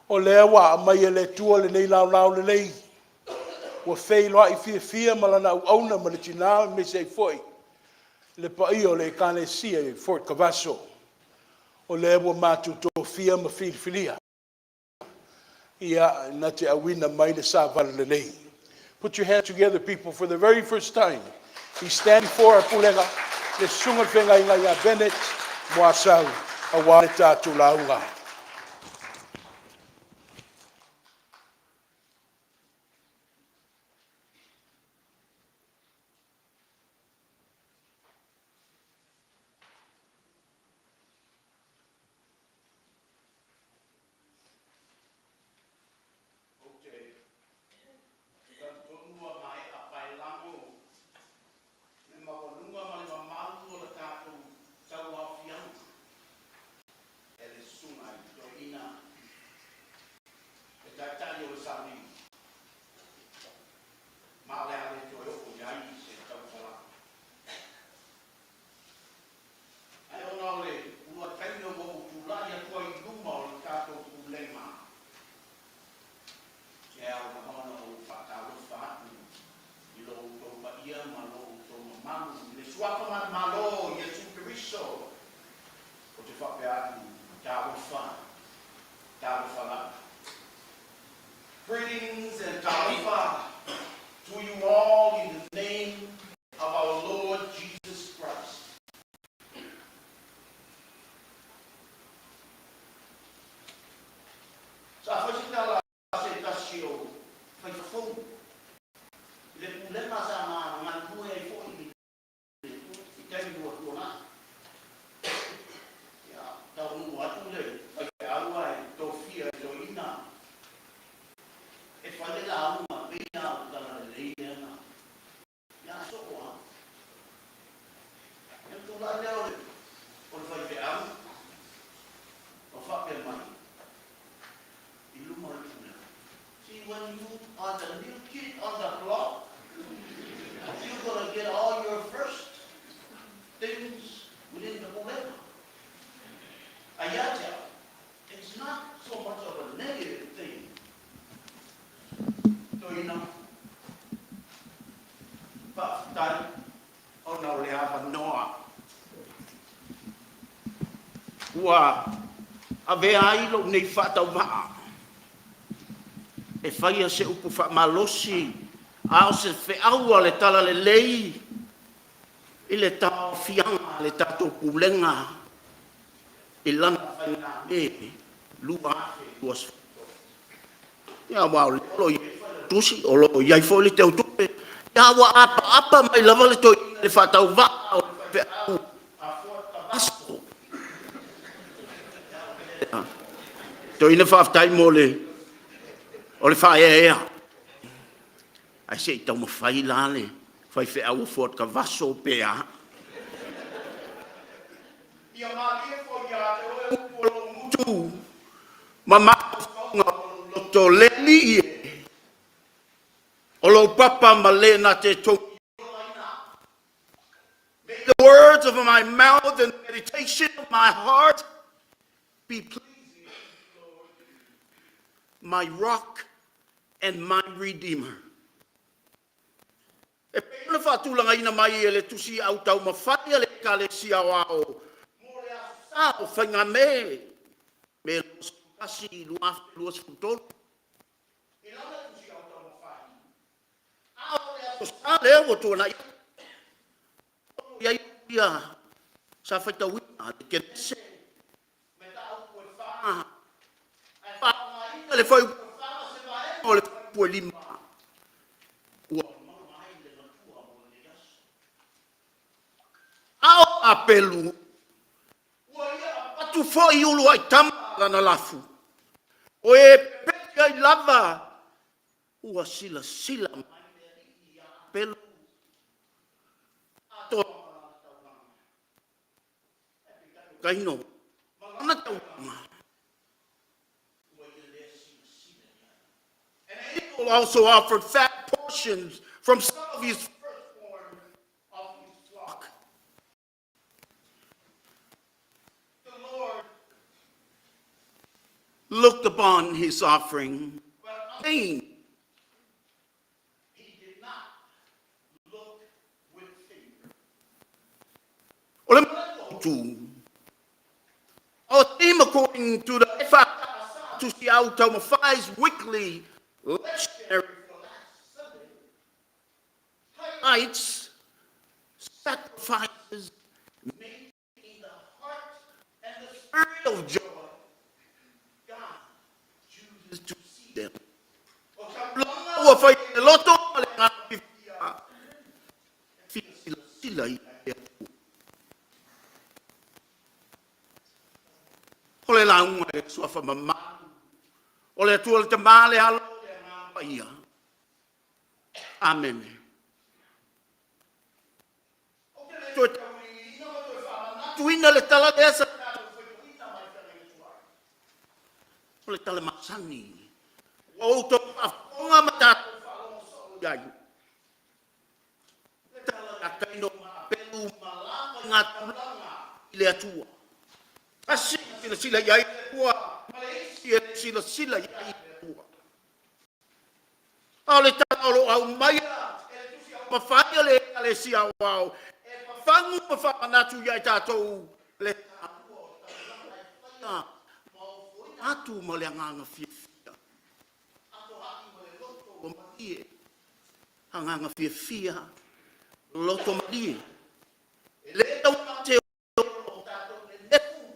O lea ua aumai e le Atua lenei laolao lelei ua feiloai fiafia ma lana auauna ma le tina aemaise ai foi le paia o le Ekalesia i Fort Cavazo, o lea ua matou tofia ma filifilia na te auina mai le sa lelei. Put your hands together, people, for the very first time he stand before our pulega, le susuga i le feagaiga ia Bennett Muasau aua le tatou lauga. Ou te talitonu ua maea paelago le maualuga ma le mamalu o le tatou tauaofiaga e le Susuga i le Toeaina, le Taitai o le Sami, ma o le a le toe oo i ai se tautalaga. Ae ona o le uluai taimi ua ou tulai atu ai i luma o le tatou Pulega, e ao lava ona ou faatalofa atu i lo outou paia ma lo outou mamalu i le suafa manumalo o Iesu Keriso. Ou te faapea atu, talofa, talofa lava. Greetings and talofa to you all in the name of our Lord Jesus Christ. Sa fai se tala a se tasi o faifafou i le pulega sa galulue ai foi i taimi ua tuanai. Ia, taunuu atu le faifeau ae tofia e toeaina e fai le lauga pei lava o le talalelei lea na ia soo lava. Ia ona tulai lea o le faifeau ma faapea mai i luma o le pulega, "See, when you are the new kid on the block, you're gonna get all your first things within the pulega." Ae ia te au, it's not so much of a negative thing. Toeaina, faafetai ona o le avanoa ua avea ai lou nei faatauvaa e faia se upu faamalosi a o se feau a le Talalelei i le tauaofiaga a le tatou Pulega i lana faigamē 2023. Ia aua o lea o lo o i ai le Failautusi, o lo o i ai foi le Teutupe, a ua apaapa mai lava le toeaina i le faatauvaa o le faifeau a Fort Cavazos. Toeaina faafetai mo le faaeaea, ae se i taumafai la le faifeau a Fort Cavazos pe a. Ia malie foi ia te oe upu a lou gutu ma mafaufauga o lou loto, le Alii e, o lou papa ma le na te togiola. May the words of my mouth and the meditation of my heart be pleasing, Lord, my rock and my redeemer. E pei ona faatulagaina mai e le tusi au taumafai a le Ekalesia Aoao mo le Aso Sa o Faigamē Me 21, 2023. I lana tusi au taumafai, a o le Aso Sa lea ua tuanai atu, o lo o i ai upu ia sa faitauina le Kenese mataupu e 4, ae faaaogaina le fuaiupu e 4 ma se vaega o le fuaiupu e 5 ua maua ai le matua mo lenei aso. A o Apelu, ua ia avatu foi i uluai tama lana lafu, o e pepeti ai lava ua silasila mai le Alii ia Apelu atoa ma lana taulaga. Ae peitai o Kaino ma lana taulaga, ua ia le silasila i ai. And Abel also offered fat portions from some of his firstborn of his flock. The Lord looked upon his offering, but on Cain he did not look with favor. O le manatu autu, our theme according to the EFKS Tusi Au Taumafai's weekly lectionary for last Sunday highlights sacrifices made in the heart. spirit of joy, God chooses to see them. O taulaga ua faia i le loto ma le agaga fiafia, e fia silasila i ai le Atua. O le lauga i le Suafa mamalu o le Atua le Tama, le Alo, le Agaga Paia. Amene. Ou te le toe tauiliiliina ma toe faamanatuina le tala lea sa tatou faitauina mai le feagaiga tuai. O le tala masani ua outou faafofoga ma tatou faalogo soo i ai. Le tala ia Kaino ma Apelu ma la faiga taulaga i le Atua. Tasi e silasila i ai le Atua ma le isi e le silasila i ai le Atua. A o le tala o lo o aumaia e le Tusi Aumafai a le Ekalesia Aoao e fafagu ma faamanatu ia i tatou le taua o taulaga e faia ma ofoina atu ma le agaga fiafia, atoai ma le loto ua malie, agaga fiafia, loto malie. E le taumate o tatou nenefu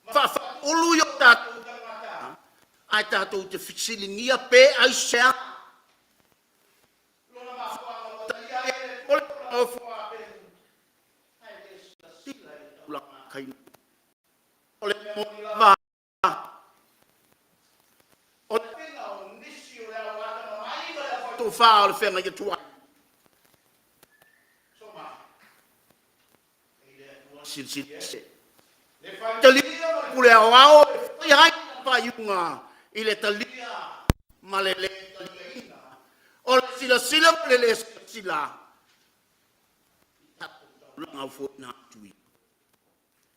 ma faafaatuulu i o tatou tagata, ae tatou te fesiligia pe aisea lona mafuaaga ua talia ai e le Atua le tulaga o fua apelu, ae le silasila i le tulaga kaino. O le mea moni lava, o le faiga o nisi o le au atamamai ma le aufaitofa o le feagaiga tuai. Soma, e i le Atua Silisili Ese le faitalia ma le pule aoao e faia ai lana faaiuga i le talia ma le lē taliaina o le silasila ma le lē silasila i tatou taulaga ofoina atu ia.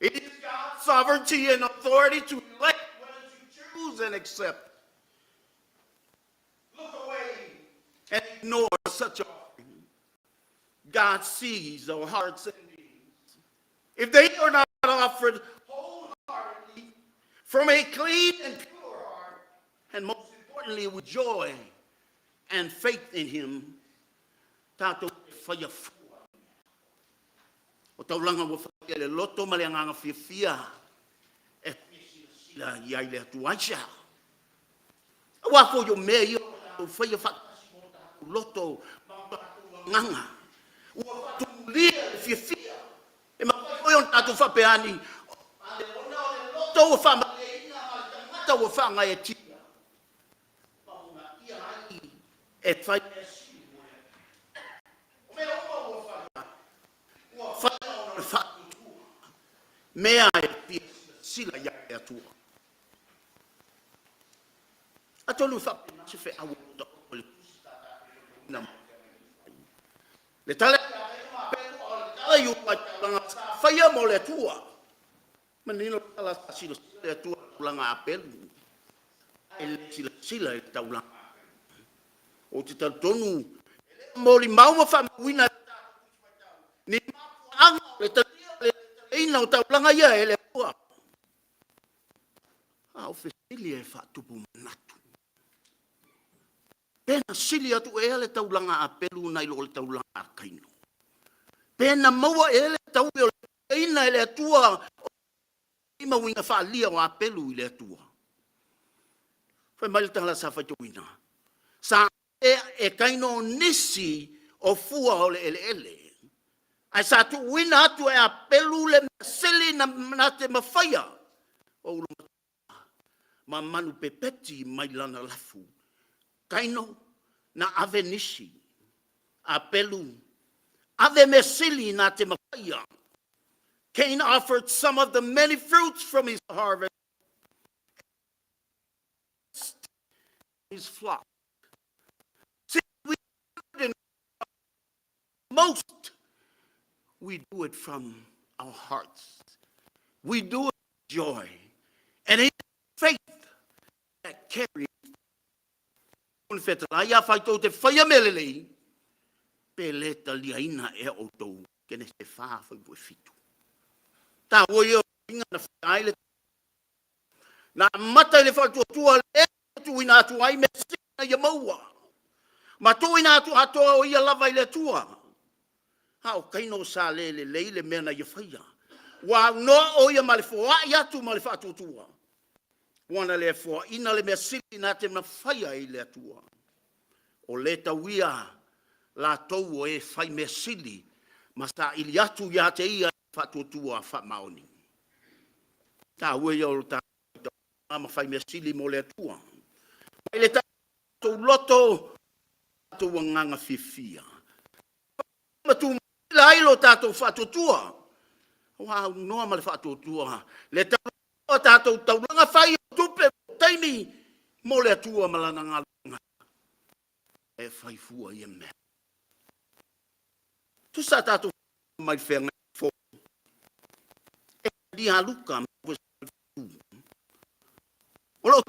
It is God's sovereignty and authority to elect whether to choose and accept. Look away and ignore such offering. God sees our hearts and needs. If they are not offered wholeheartedly from a clean and pure heart, and most importantly with joy and faith in Him, tatou te faia fua i mea. O taulaga ua faia i le loto ma le agaga fiafia e fia silasila i ai le Atua. Aisea? Aua foi o mea ia ua tatou faia faatasi ma o tatou loto ma o tatou agaga, ua faatumulia i le fiafia. E mafai foi ona tatou faapea ane, ona o le loto ua faamalieina ma le tagata ua faagaeetia, ma uunaia ai e fai mea sili mo le Atua. O mea uma ua faia, ua faia ona o le faatuatua, mea e fia silasila i ai le Atua. Atonu e faapena se feau o lo o taoto i le tusi sa tatou faitauina mai le feagaiga tuai. Le tala ia Kaino ma Apelu a o le tala i uluai taulaga sa faia mo le Atua. Manino le tala sa silasila le Atua i le taulaga a Apelu ae le silasila i le taulaga a Kaino. Ou te talitonu e le o molimau ma faamauina e le tatou Tusi Faitau ni mafuaaga o le talia ma le le taliaina o taulaga ia e le Atua. A o fesili e faatupu manatu. Pe na sili atu ea le taulaga a Apelu nai lo le taulaga a Kaino? Pe na maua ea le taui o le taliaina e le Atua o ma uiga faaalia o Apelu i le Atua? Fai mai le tala sa faitauina, sa ea e Kaino nisi o fua o le eleele, ae sa tuuina atu e Apelu le mea sili na te mafaia o ulumatua ma manu pepeti mai lana lafu. Kaino na ave nisi, Apelu ave mea sili na te mafaia. Cain offered some of the many fruits from his harvest his flock. See, we do it in most, we do it from our hearts. We do it with joy. And it is faith that carries. O le fetalai, afai tou te faia mea lelei, pe le taliaina ea outou. Kenese 4 fuaiupu 7. Taua ia o uiga na faia ai le Na amata i le faatuatua lea na tuuina atu ai mea sili na ia maua, ma tuuina atu atoa o ia lava i le Atua. A o Kaino sa le lelei le mea na ia faia. Ua aunoa o ia ma le foai atu ma le faatuatua, ua na le foaina le mea sili na te na faia i le Atua. O le tauia latou o e fai mea sili ma saili atu ia te ia faatuatua faamaoni. Taua ia o lo tatou ma fai mea sili mo le Atua. Mai le tatou loto, tatou agaga fiafia ma tumatila ai lo tatou faatuatua, ua aunoa ma le faatuatua le o tatou taulaga fai o tupe taimi mo le Atua ma lana galuega e fai fua ia mea. Tusa tatou mai feagai fou e talia Luka o lo o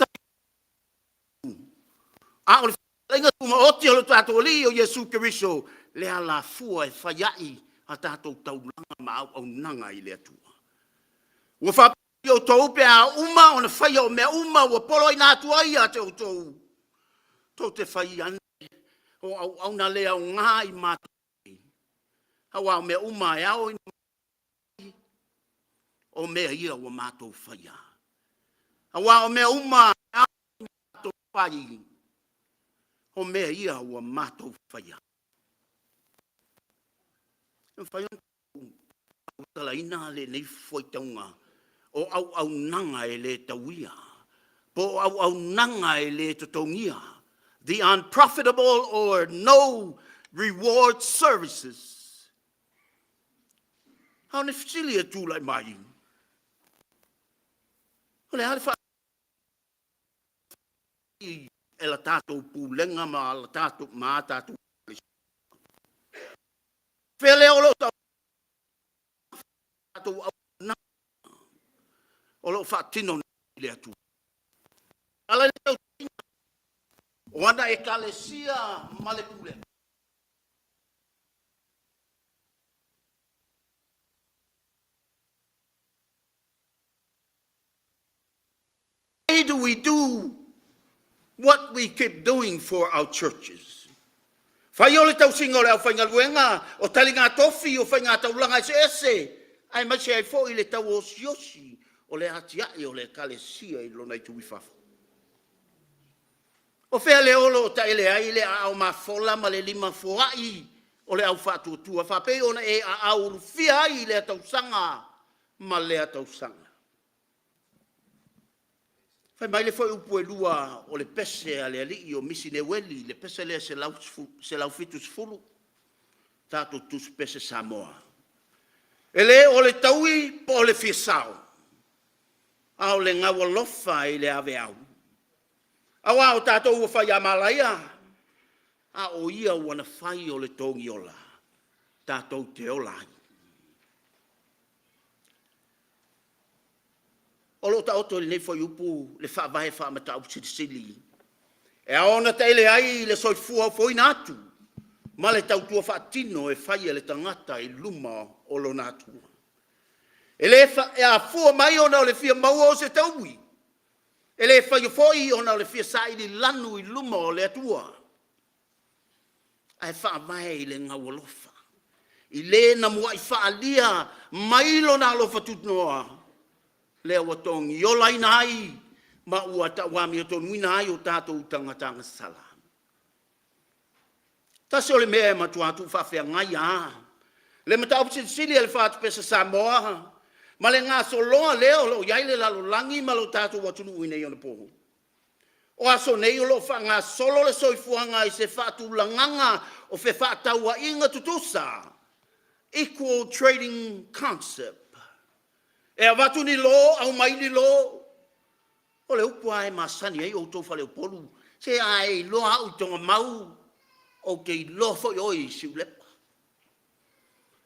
a o le fetalaiga tumaoti o lo tatou Alii o Iesu Keriso le alafua e fai ai a tatou taulaga ma auaunaga i le Atua. Ua faapea outou pe a uma ona faia o mea uma ua poloaiina atu ai ia te outou, tou te fai ane o auauna le aoga i matou nei, aua o mea uma e ao ina o mea ia ua matou faia. Aua o mea uma e ao ina matou fai, o mea ia ua matou faia. E mafai ona faamatalaina lenei faitauga o auaunaga e le tauia po o auaunaga e le totogia, the unprofitable or no reward services. A o le fesili e tulai mai, o le a le e la tatou pulega ma la tatou ma a tatou fea lea o lo o tatou auaunaga o lo o faatino i le Atua. Ala i le tausiga o ana ekalesia ma le pulega. Why do we do what we keep doing for our churches? Fai o le tausiga o le aufaigaluega, o taliga tofi, o faiga taulaga eseese, aemaise ai foi le tauosiosi o le atiae o le ekalesia i lona itu i fafo. O fea lea o lo o taele ai le aao mafola ma le lima foai o le au faatuatua faapei ona e aao ulufia ai i lea tausaga ma lea tausaga? Fai mai le fuaiupu e 2 o le pese a le alii o Misi Neueli, le pese lea 170, tatou tusi pese Samoa. E le o le taui po o le fia sao, a o le gaualofa i le aveau. Aua o tatou ua fai a malaia, a o ia ua na fai o le togiola tatou te ola ai. O lo o taoto i lenei fuaiupu le faavae faa-Mataupu Silisili e ao ona taele ai le soifua ofoina atu ma le tautua faatino e fai e le tagata i luma o lona Atua. E le afua mai ona o le fia maua o se taui, e le faia foi ona o le fia saili lanu i luma o le Atua, ae faavae i le gaualofa, i le na muai faaalia mai lona alofa tunoa, lea ua togiolaina ai ma ua tauamiotonuina ai o tatou tagata agasala. Tasi o le mea e matua tuufaafeagai lava le mataupu silisili a le FAST Samoa ma le gasoloa lea o lo o i ai le lalolagi ma lo tatou atunuu i nei ona po. O aso nei o lo o faagasolo le soifuaga i se faatulagaga o fefaatauaiga tutusa, equal trading concept. E avatu ni lo, aumai ni lo. O le upu lava e masani ai outou faleupolu, se a e iloa au i Togamau, ou te iloa foi oe i Siulepa.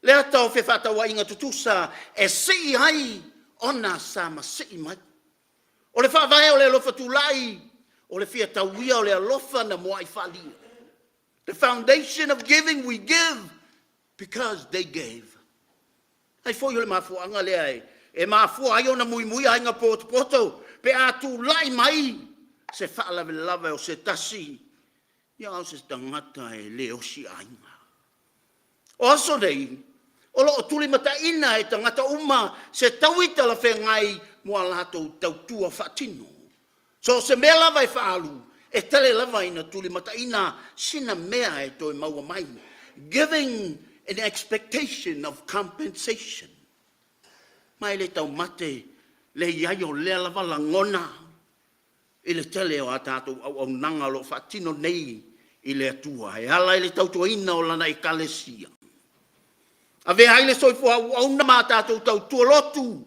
Le ata o fefaatauaiga tutusa e sii ai ona sa masii mai. O le faavae o le alofa tulai, o le fia tauia o le alofa na muai faaalia. The foundation of giving, we give because they gave. Ai foi o le mafuaaga lea e mafua ai ona muimui aiga potopoto pe a tulai mai se faalavelave o se tasi, ia a o se tagata e le osi aiga. O aso nei, O lo o tulimataina e tagata uma se taui talafeagai mo a latou tautua faatino. So o se mea lava e faaalu, e tele lava ina tulimataina sina mea e toe maua mai. Giving in expectation of compensation. Ma e le taumate le i ai o lea lava lagona i le tele o a tatou auaunaga o lo o faatino nei i le Atua e ala i le tautuaina o Lana Ekalesia. Avea ai le soifua auauna ma a tatou tautua lotu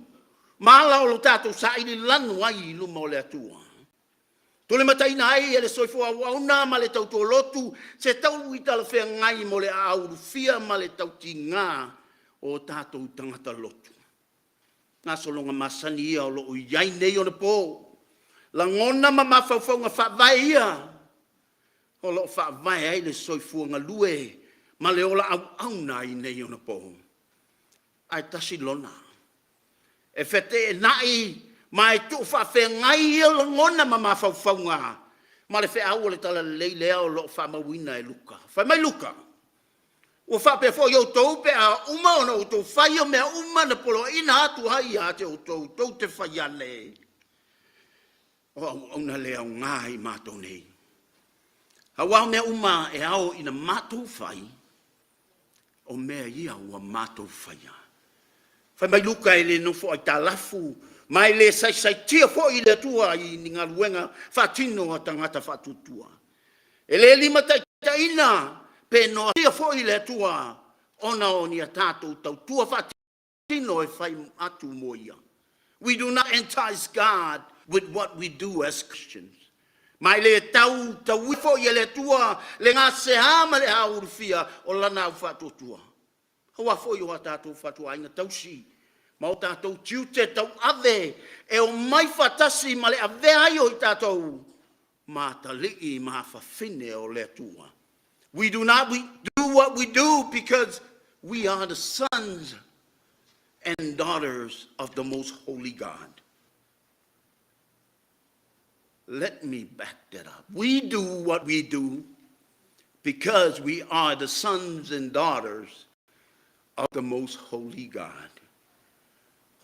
ma ala o lo tatou saili lanu ai i luma o le Atua. Tulimataina ai e le soifua auauna ma le tautua lotu se taui talafeagai mo le aau ulufia ma le tautiga o tatou tagata lotu. Gasologa masani ia o lo o i ai nei ona po, lagona ma mafaufauga faavae ia o lo o faavae ai le soifua galue ma le ola auauna i nei ona po. Ae tasi lona, e feteenai ma e tuufaafegai ia lagona ma mafaufauga ma le feau o le Talalelei lea o lo o faamauina e Luka. Fai mai Luka, ua faapea foi outou pe a uma ona outou faia mea uma na poloaiina atu ai ia te outou, tou te fai ane, o auauna le aoga i matou nei. Aua o mea uma e ao ina matou fai, o mea ia ua matou faia. Fai mai Luka e le nofo aitalafu ma e le saisaitia foi le Atua i ni galuega faatino a tagata faatuatua. E le limataitaiina pe noatia foi le Atua ona o ni a tatou tautua faatino e fai atu mo Ia. We do not entice God with what we do as Christians. Ma e le tau tauia foi e le Atua le gasea ma le aulufia o lana au faatuatua. Aua foi o a tatou fatuaiga tausi ma o tatou tiute tauave e omai faatasi ma le avea ai o i tatou ma atalii ma afafine o le Atua. We do not we do what we do because we are the sons and daughters of the most holy God. Let me back that up. We do what we do because we are the sons and daughters of the most holy God.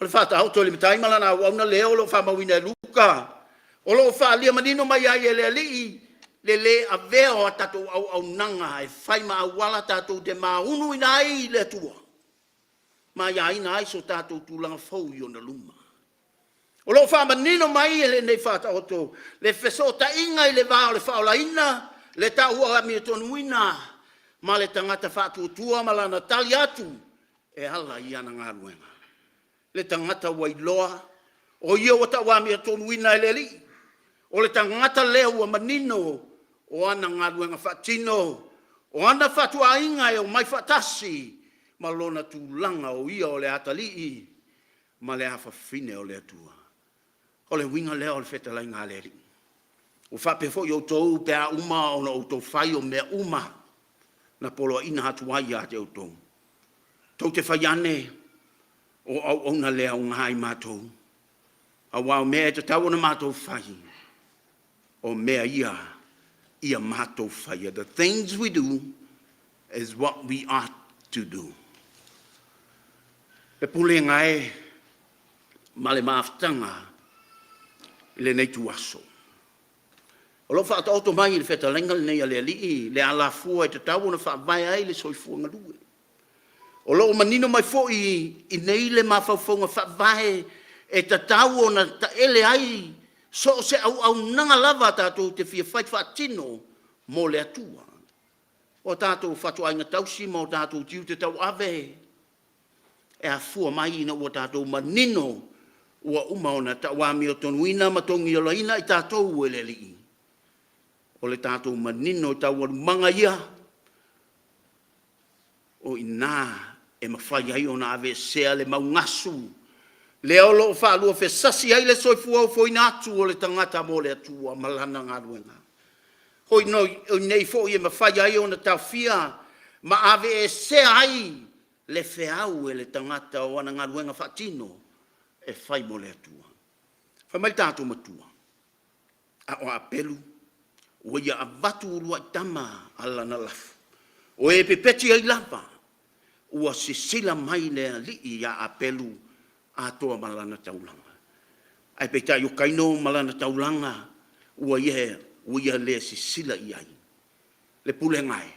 O le faataoto i le matai ma lana auauna lea o lo o faamauina e Luka, o lo o faaalia manino mai ai e le Alii le lē avea o a tatou auaunaga e fai ma auala tatou te māunuina ai i le Atua ma aiaina ai so tatou tulaga fou i ona luma. O lo o faamanino mai e lenei faataoto le fesootaiga i le va o le faaolaina, le taua amiotonu,ina ma le tagata faatuatua ma lana tali atu e ala i ana galuega. Le tagata ua iloa o ia ua tauamiotonuina e le Alii, o le tagata lea ua manino o ana galuega faatino, o ana fatuaiga e omai faatasi ma lona tulaga o ia o le atalii ma le afafine o le Atua. O le uiga lea o le fetalaiga a le Alii. Ua faapea foi outou pe a uma ona outou fai o mea uma na poloaiina atu ai ia te outou. Tou te fai ane o auauna le aoga i matou, aua o mea e tatau ona matou fai, o mea ia ia matou faia. The things we do is what we ought to do. Le pulega e ma le mafutaga i lenei ituaso. O lo o faataoto mai i le fetalaiga lenei a le Alii le alafua e tatau ona faavae ai le soifua galue. O lo o manino mai foi i inei le mafaufauga faavae e tatau ona taele ai so o se auaunaga lava tatou te fia fai faatino mo le Atua. O tatou fatuaiga tausi ma o tatou tiute tauave e afua mai ina ua tatou manino ua uma ona tauamiotonuina ma togiolaina i tatou e le Alii. O le tatou manino i taualumaga ia, o i ina e mafai ai ona aveesea le mau gasu lea o lo o faaluafesasi ai le soifua ofoina atu o le tagata mo le Atua ma Lana galuega. O i inei foi e mafai ai ona taofia ma aveesea ai le feau e le tagata o ana galuega faatino e fai mo le Atua. Fai mai le tatou Matua, a o Apelu ua ia avatu uluai tama a lana lafo, o e pepeti ai lava. Ua sisila mai le Alii ia Apelu atoa ma lana taulaga. Ae peitai o Kaino ma lana taulaga ua ia, ua ia le sisila i ai. Le pulega e,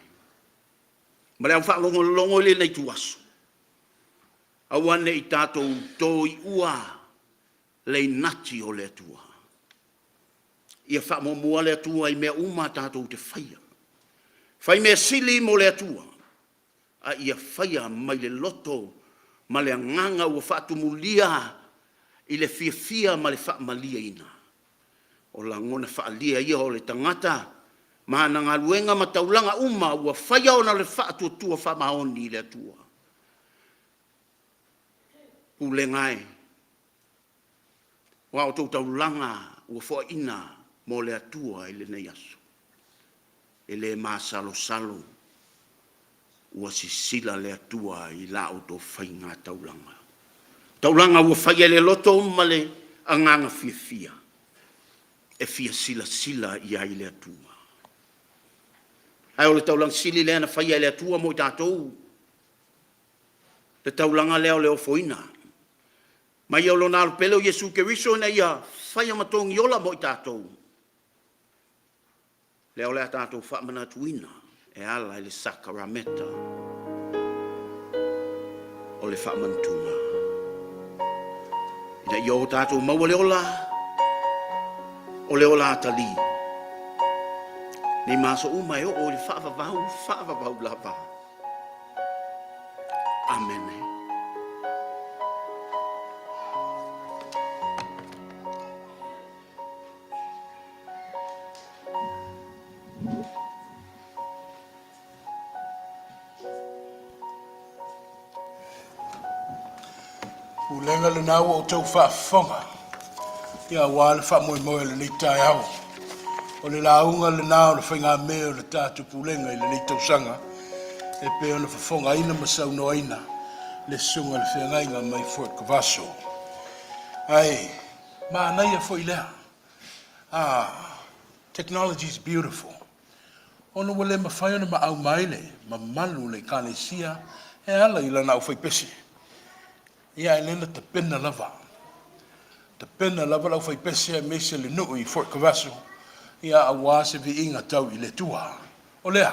ma le au faalogologo i lenei ituaso, aua ne i tatou toiua le inati o le Atua. Ia faamuamua le Atua i mea uma tatou te faia. Fai mea sili mo le Atua, a ia faia mai le loto ma le agaga ua faatumulia i le fiafia ma le faamalieina. O lagona faaalia ia o le tagata ma ana galuega ma taulaga uma ua faia ona o le faatuatua faamaoni i le Atua. Pulega e, o a outou taulaga ua foaina mo le Atua i lenei aso, e le masalosalo ua sisila le Atua i la outou faiga taulaga, taulaga ua faia i le loto ma le agaga fiafia e fia silasila i ai le Atua. Ae o le taulaga sili lea na faia e le Atua mo i tatou, le taulaga lea o le ofoina mai o Lona Alo pele o Iesu Keriso ina ia faia ma togiola mo i tatou, lea o le a tatou faamanatuina e ala i le sakarameka o le faamanatuga, ina ia o tatou maua le ola, o le ola atalii, nei ma aso uma e oo i le faavavau, faavavau lava. Amene. Pulega lena ua outou faafofoga ia aua le faamoemoe o lenei taeao. O le lauga lena o le faigamea o le tatou Pulega i lenei tausaga e pei ona fofogaina ma saunoaina le Susuga i le Feagaiga mai Fort Cavasso. Ae manaia foi lea. Ah, technology is beautiful. Ona ua le mafai ona maau mai le mamalu o le Ekalesia e ala i lana aufaipese. Ia, ae lea na tapena lava, tapena lava le aufaipese aemaise le nuu i Fort Cavasso, ia aua se viiga tau i le Atua. O lea,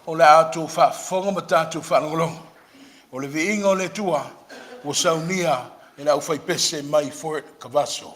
o le a outou faafofoga ma tatou faalogologo, o le viiga o le Atua ua saunia e le aufaipese mai Fort Cavasso.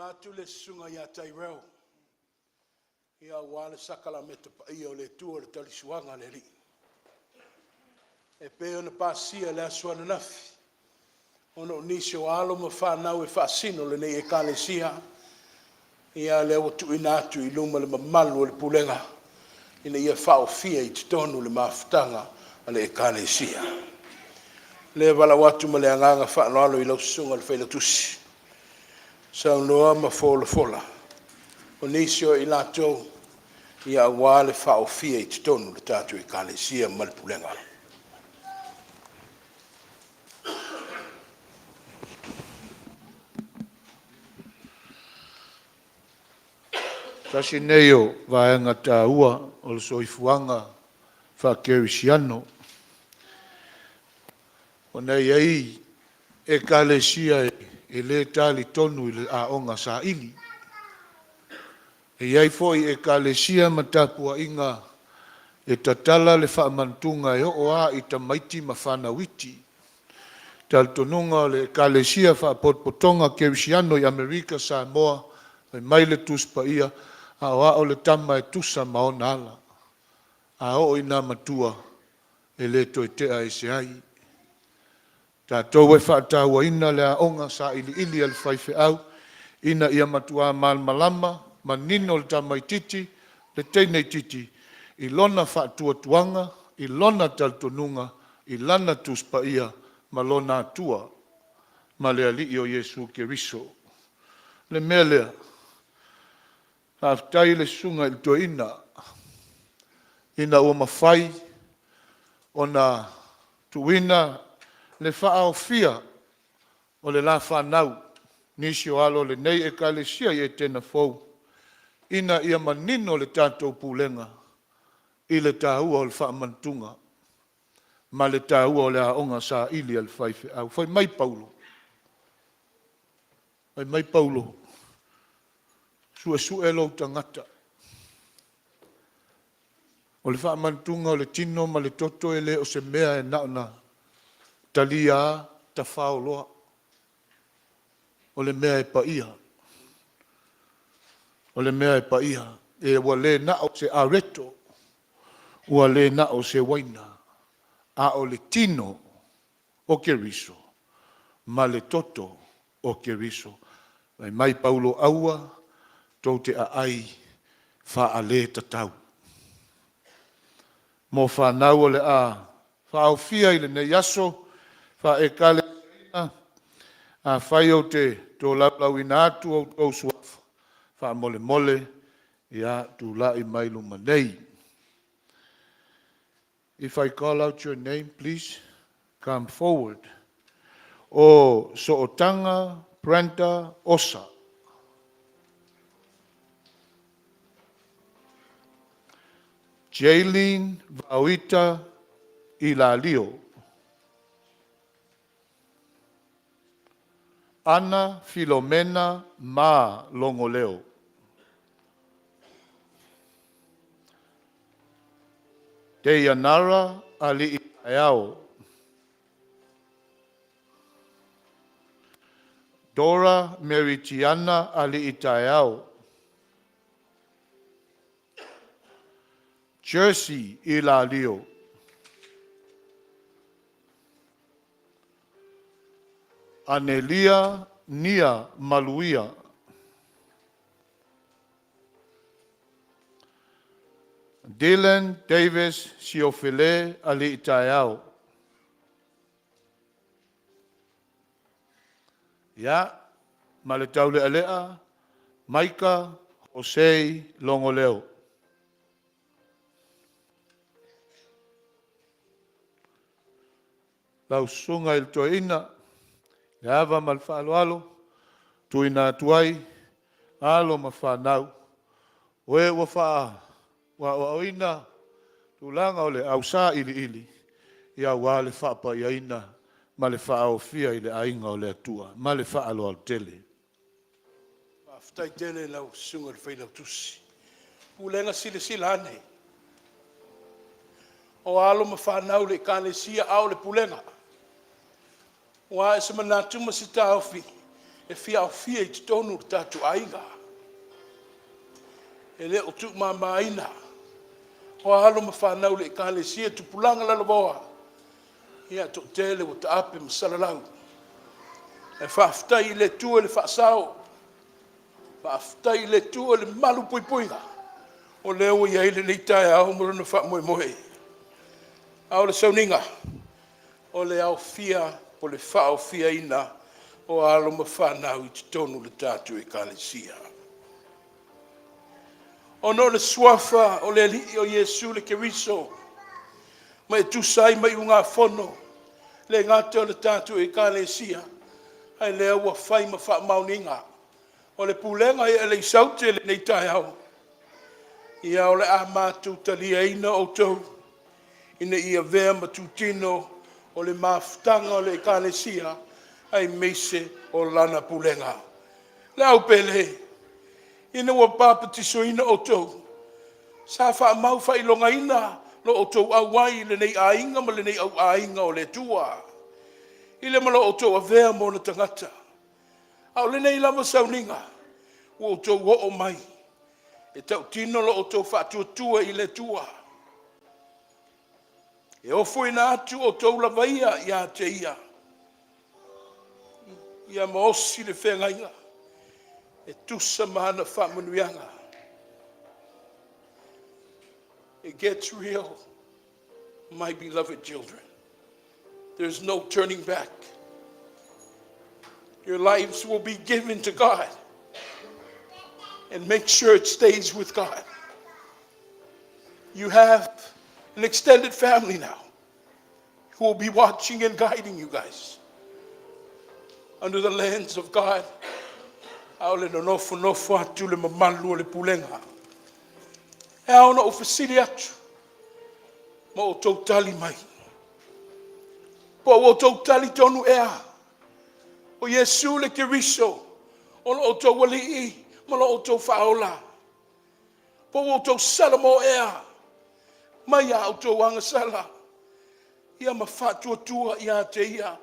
Tapa atu le susuga ia Tyrell aua le sakalameta paia o le Atua, le taulisuaga a le Alii e pei ona pasia i le aso ananafi ona o nisi o alo ma fanau e faasino i lenei Ekalesia. Ia lea ua tuuina atu i luma o le mamalu o le pulega ina ia faaofia i totonu le mafutaga a le Ekalesia. O lea e valaau atu ma le agaga faaaloalo i lau Susuga i le Failautusi, saunoa ma folafola o nisi o i latou aua le faaofia i totonu o le tatou Ekalesia ma le pulega. Tasi nei o vaega taua o le soifuaga faakerisiano, ona e i ai Ekalesia e le talitonu i le aoga saili. E i ai foi Ekalesia ma tapuaiga e tatala le faamantuga e oo lava i tamaiti ma fanau iti. Talitonuga o le Ekalesia Faapotopotoga Kerisiano i Amerika Samoa, fai mai le Tusi Paia, aoao le tama e tusa ma ona ala, a oo ina matua, e le toe tea ese ai. Tatou e faatauaina le aoga sailiili a le faifeau ina ia matua malamalama manino le tamaitiiti, le teine itiiti i lona faatuatuaga, i lona talitonuga, i lana Tusi Paia ma lona Atua ma le Alii o Iesu Keriso. O le mea lea, faafetai i le susuga i le toeaina ina ua mafai ona tuuina le faaofia o le la fanau, nisi o alo o lenei Ekalesia i Etena Fou ina ia manino le tatou pulega i le taua o le faamantuga ma le taua o le aoga saili a le faifeau. Fai mai Paulo, fai mai Paulo, suesue lou tagata. O le faamantuga o le tino ma le toto e le o se mea e na ona talia lava tafao loa. O le mea e paia. O le mea e paia. E ua le na o se areto, ua le na o se uaina, a o le tino o Keriso ma le toto o Keriso. Fai mai Paulo, aua tou te aai faaletatau. Mo fanau o le a faaofia i lenei aso faale-Ekalesia, afai ou te tolaulauina atu outou suafa, faamolemole ia tulai mai luma nei. If I call out your name, please come forward. O Sootaga Brenda Osa. Jaylene Vaoita Ilalio. Ana Filomena Ma Logoleo. Deianara Alii Taeao. Dora Meritiana Alii Taeao. Jersey Ilalio. Anelia Nia Maluia. Dylan Davis Siofele Alii Taeao. Ia, ma le taulealea, Maika Osei Logoleo. Lau susuga i le toeaina, le ava ma le faaaloalo, tuuina atu ai alo ma fanau, o e ua aoaoina tulaga o le ausailiili, ia aua le faapaiaina ma le faaofia i le aiga o le Atua. Ma le faaaloalo tele. Faafetai tele i lau Susuga i le Failautusi. Pulega, silasila ane, o alo ma fanau i le Ekalesia a o le pulega. Ua ae se manatu ma se taofi. E fia aofia i totonu o le tatou aiga. E le o tuumamaina o alo ma fanau le ekalesia tupulaga lalovaoa, ia toatele ua taape ma salalau. Ae faafetai i le Atua i le faasao, faafetai i le Atua i le malupuipuiga o lea ua i ai lenei taeao ma lona faamoemoe. A o le sauniga, o le aofia po o le faaofiaina o alo ma fanau i totonu o le tatou Ekalesia. Ona o le suafa o le Alii o Iesu le Keriso ma e tusa ai ma iugafono le gata o le tatou Ekalesia, ae lea ua fai ma faamaoniga o le pulega i Alii Aute i lenei taeao, ia o le a matou taliaina outou ina ia avea ma itutino o le mafutaga o le Ekalesia aemaise o lana pulega. Le au pele, ina ua papatisoina outou, sa faamau faailogaina lo outou auai i lenei aiga ma lenei auaiga o le Atua, i le ma lo outou avea ma ona tagata. A o lenei lava sauniga ua outou oo mai e tautino lo outou faatuatua i le Atua e ofoina atu outou lava ia ia te Ia, ia ma osi le feagaiga e tusa ma ana faamanuiaga. It gets real, my beloved children. There's no turning back. Your lives will be given to God and make sure it stays with God. You have an extended family now who will be watching and guiding you guys under the lens of God. A o le nofonofo atu le mamalu o le pulega. E ao ona ou fesili atu ma outou tali mai. Po ua outou talitonu ea o Iesu le Keriso o lo outou Alii ma lo outou Faaola? Po ua outou salamo ea mai a outou agasala ia ma faatuatua ia te Ia,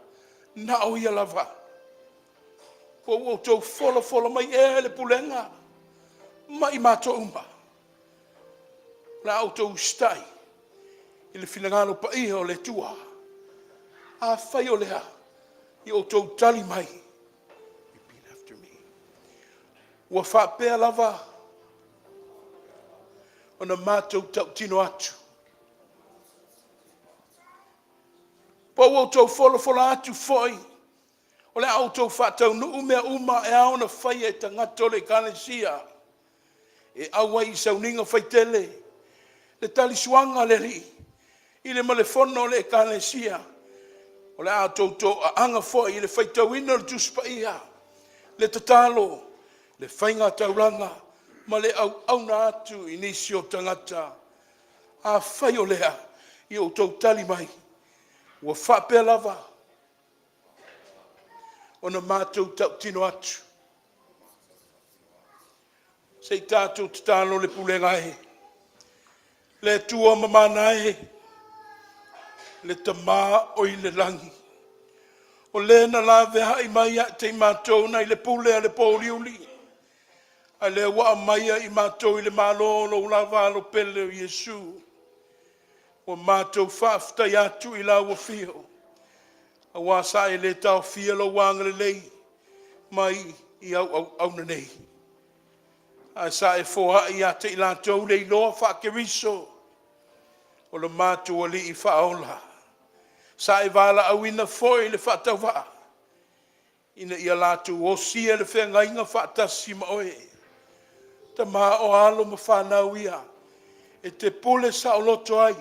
na o Ia lava? Po ua outou folafola mai ea i le pulega ma i matou uma? O le a outou usitai i le finagalo paia o le Atua? Afai o lea, ia outou tali mai, repeat after me. Ua faapea lava ona matou tautino atu. Po ua outou folafola atu foi o le a outou faataunuu mea uma e ao ona faia e tagata o le Ekalesia e auai i sauniga faitele, le talisuaga a le Alii i le ma le fono a le Ekalesia, o le a outou toaaga foi i le faitauina o le Tusi Paia, le tatalo, le faiga taulaga ma le auauna atu i nisi o tagata? Afai o lea, ia outou tali mai, ua faapea lava ona matou tautino atu. Se i tatou tatalo le pulega e, le Atua mamana e, le Tama oi le lagi, o Le na laveai mai ia te i matou nai le pule a le pouli, a o lea ua aumaia i matou i le Malo o Lou lava Alo pele o Iesu. Ua matou faafetaia atu i Lau Afio, aua sa e le taofia Lou agalelei mai i au auauna nei, ae sa e foai ia te i latou le iloa faa-Keriso o le matou Alii Faaola. Sa e valaauina foi le faatauvaa ina ia latou osia le feagaiga faatasi ma Oe. Tama, o alo ma fanau ia e te pule saoloto ai,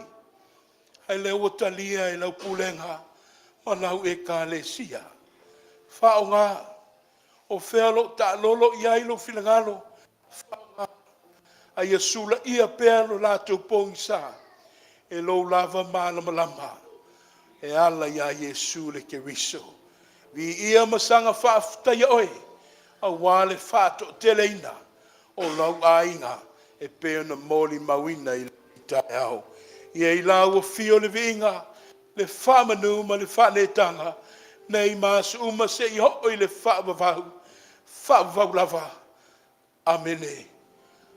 ae lea ua talia e lau pulega ma lau Ekalesia. Faaaoga, o fea o lo o taalolo i ai lou finagalo, faaaoga, a ia sulaia pea lo latou pogisa e lou lava malamalama e ala ia Iesu le Keriso. Viia ma saga faafetaia oe aua le faatoateleina o lau aiga e pei ona molimauina i lenei taeao. Ia i lau afio le viiga, le faamanu ma le faaneetaga nei ma aso uma seia oo i le faavavau. faavavau lava. Amene.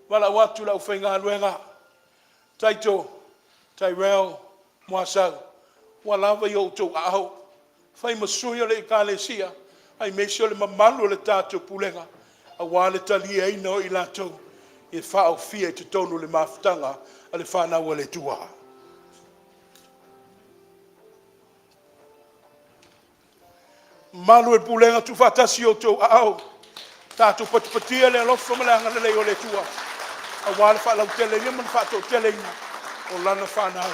Valaau atu le aufaigaluega, Taito, Tyrell, Muasau, ua lava i o outou aao, fai ma sui o le Ekalesia, aemaise o le mamalu o le tatou pulega, aua le taliaina o i latou e faaofia i totonu o le mafutaga a le fanau a le Atua. Mamalu e le pulega tuufaatasi i outou aao, tatou patipatia le alofa ma le agalelei o le Atua, aua le faalauteleina ma le faatoateleina o lana fanau.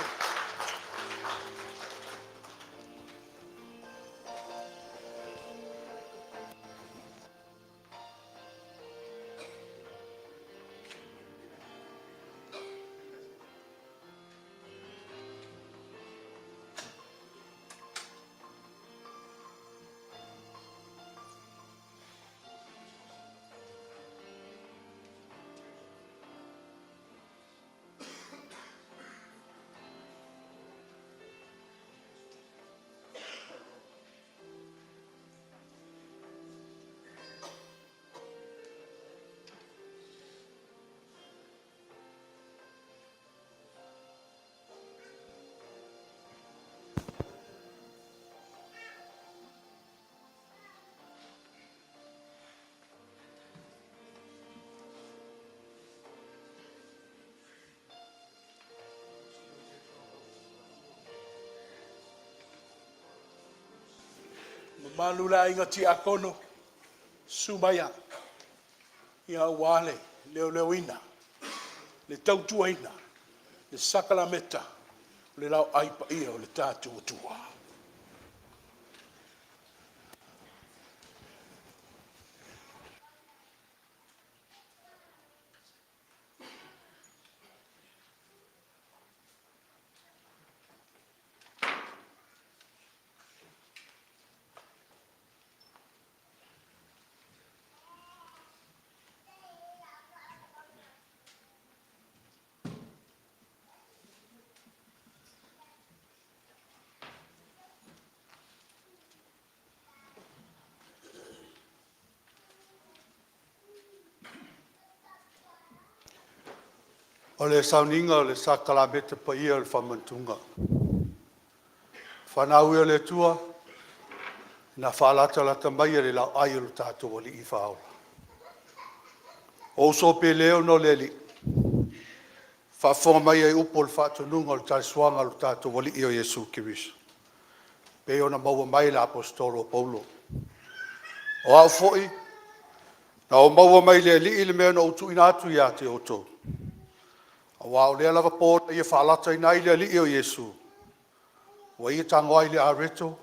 Mamalu le aiga tiakono, susu maia aua le leoleoina, le tautuaina, le sakalameta o le laoai paia o le tatou Atua. O le sauniga o le sakalameta paia o le famanatuga. Fanau e o le Atua, na faalatalata mai e le laoai o le tatou Alii Faaola. O uso pele ona o le Alii, faafofoga mai ai upu o le faatonuga o le taliasuaga o le tatou Alii o Iesu Keriso, pei ona maua mai e le Aposetolo o Paulo. O au foi, na ou maua mai le Alii le mea na ou tuuina atu ia te outou, aua o lea lava po na ia faalataina ai le Alii o Iesu, ua ia tago ai i le areto,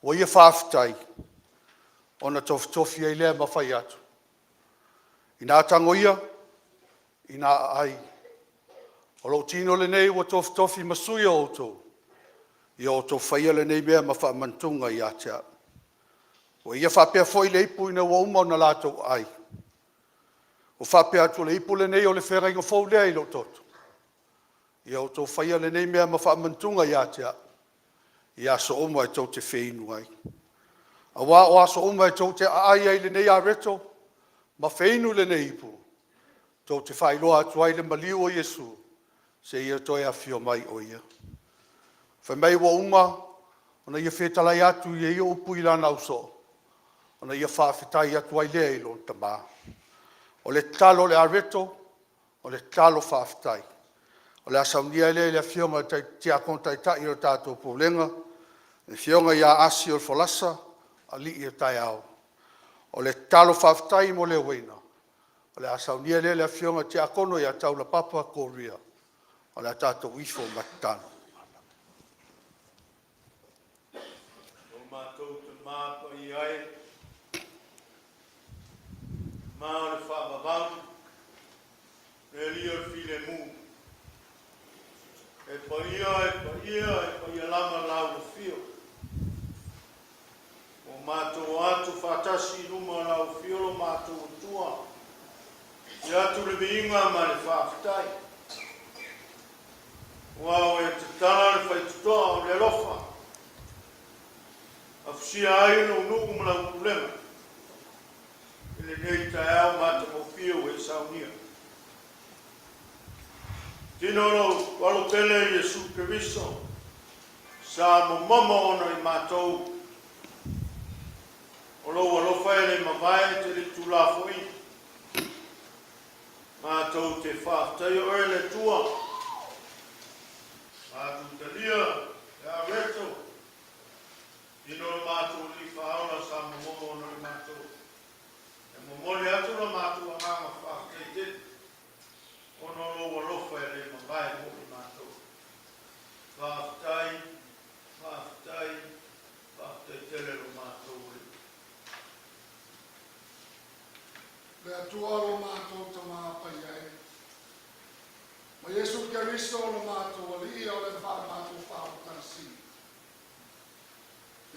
ua ia faafetai, ona tofitofi ai lea ma fai atu, ina tago ia, ina aai, o lou tino lenei ua tofitofi ma sui o outou, ia outou faia lenei mea ma faamanatuga ia te au. Ua ia faapea foi le ipu ina ua uma ona latou aai, ua faapea atu, O le ipu lenei o le feagaiga fou lea i lou toto. Ia outou faia lenei mea ma faamanatuga ia te au, i aso uma e tou te feinu ai. Aua o aso uma e tou te aai ai i lenei areto ma feinu i lenei ipu, tou te faailoa atu ai le maliu o Iesu, seia toe afio mai o Ia. Fai mai ua uma ona ia fetalai atu ia upu i lana ausoo, ona ia faafetai atu ai lea i lona Tama. O le tatalo o le areto, o le tatalo faafetai. O le a saunia ai lea e le Afioga i le Tiakono Taitai o le tatou Pulega, le Afioga ia Asi Olofalasa Alii o Taeao. O le tatalo faafetai mo le uaina, o le a saunia lea e le Afioga i le Tiakono ia Taulapapa Koria. O le a tatou ifo ma tatalo. Lo matou Tama Paia e, Ma o le faavavau, le Alii o le filemu, e paia, e paia, e paia lava lau afio. Ua matou o atu faatasi i luma o lau afio lo matou Atua, i atu le viiga ma le faafetai. Ua o e tatala le faitotoa o le alofa, afusia ai lou nuu ma lau pulega. i lenei taeao matagofie ua e saunia. Tino lou alo pele Iesu Keriso, sa momomo ona i matou, o lou alofa e le mavae e te le i tuulafoaina. Matou te faafetaia oe le Atua, matou talia le areto, tino lo matou Alii Faaola sa momomo ona i matou. E momoli atu la matou agaga faafetai tele, ona o lou alofa e le mavae mo i matou. Faafetai, faafetai, faafetai tele lo matou Alii. Le Atua lo matou Tamā paia e, ma Iesu Keriso lo matou Alii ao le matou Faaolataga Sili,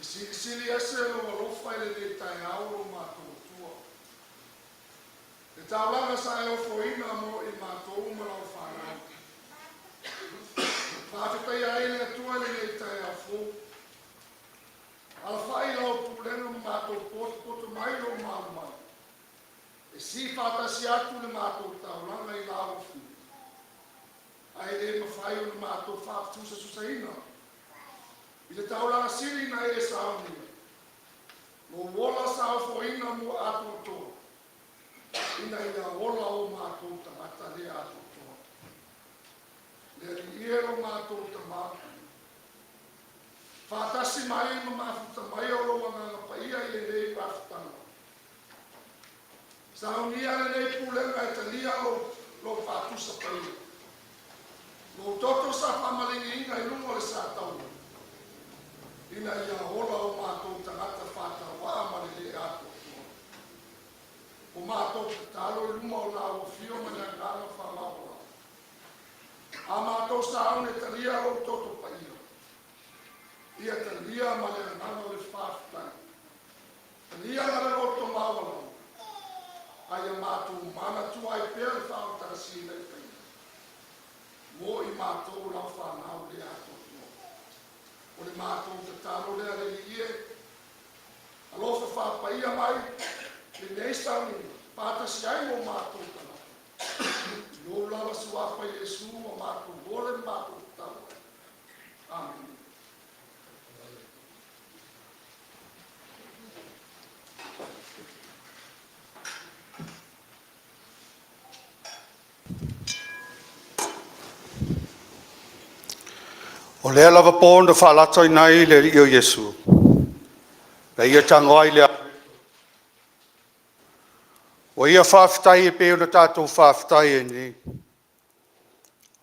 e silisili ese lou alofa i lenei taeao lo matou Atua. Le taulaga sa e ofoina mo i matou ma lau fanau. Faafetaia ai le Atua i lenei taeao fou. Alafai lau pulega ma matou potopoto mai lou malumalu. E sii faatasi atu le matou taulaga i lau afio. Ae le mafai ona matou faatusatusaina i le taulaga sili na e saunia. Lou ola sa ofoina mo atoatoa, ina ia ola o matou tagata le atoatoa. Le Alii e lo matou Tamā, faatasi mai ma mafuta mai o lou agaga paia i lenei mafutaga. Saunia lenei pulega e talia lou faatusa paia. Lou toto sa faamaligiina i luga o le sa taua, ina ia ola o matou tagata faatauaa ma le le atoatoa. O matou tatalo i luma o lau afio ma le agaga faamaualalo. A matou sauni e talia lou toto paia, ia talia ma le agaga o le faafetai. Talia ma le loto maualalo, a ia matou manatua ai pea le faaolataga sili na e faia mo i matou lau fanau le atoatoa. O le matou tatalo lea le Alii e, alofa faapaia mai lenei sauniga, faatasi ai mo matou tagata. I lou lava suafa Iesu ua matou ole ma matou tatalo ai. Amene. O lea lava po na faalatoina ai le Alii o Iesu, na ia tago ai le ua ia faafetai e pei ona tatou faafetai ai nei,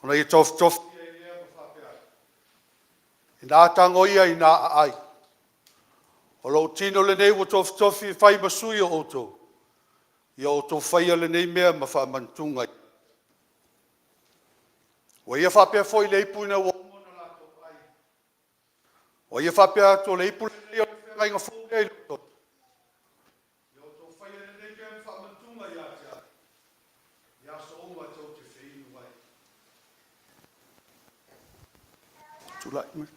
ona ia tofitofi ai lea ma faapea atu, “Ina tago ia ina aai, o lou tino lenei ua tofitofi e fai ma sui o outou, ia outou faia lenei mea ma faamanatuga. Ua ia faapea foi le ipu ina ua uma ona latou ai, ua ia faapea atu, ‘O le ipu lenei o le feagaiga fou lea i lou toto. Ia outou faia lenei mea ma faamanatuga ia te au, i aso uma tou te feinu ai.’” Tulai mai.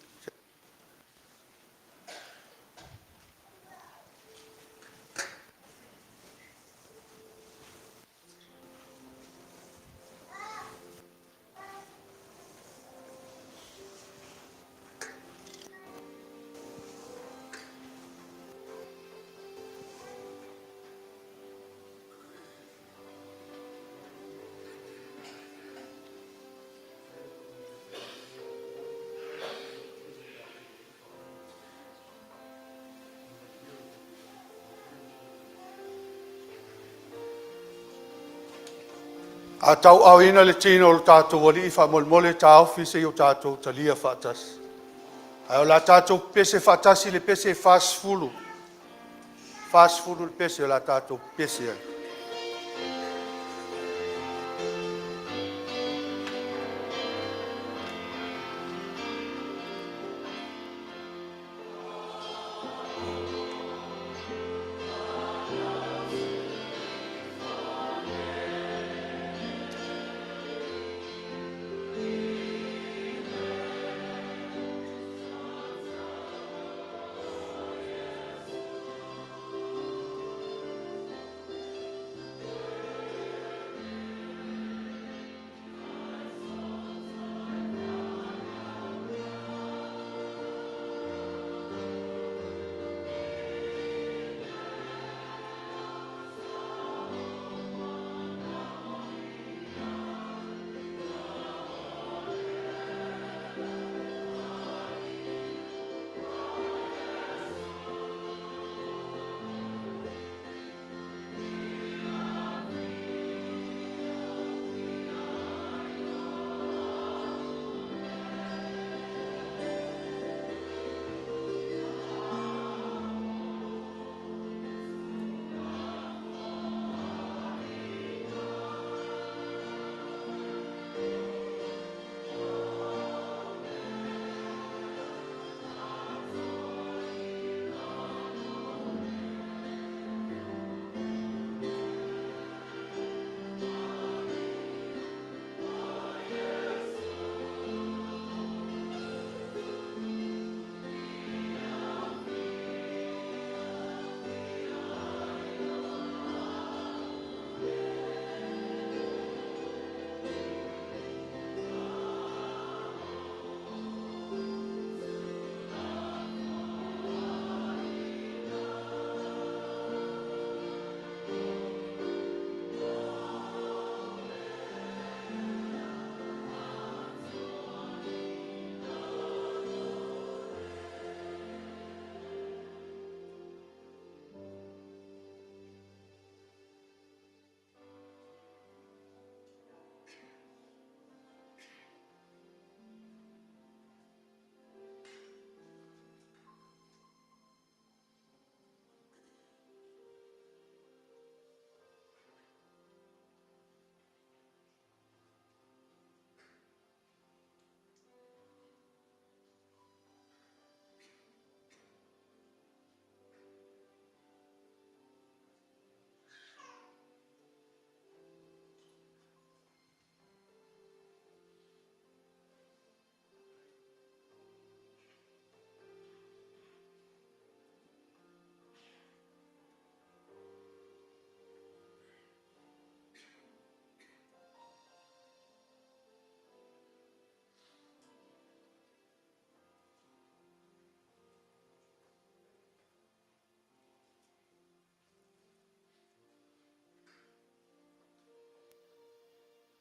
A tauaaoina le tino o lo tatou Alii, faamolemole taofi se i o tatou talia faatasi. Ae o le a tatou pepese faatasi i le pese e 40, 40 le pese o le a tatou pepese ai.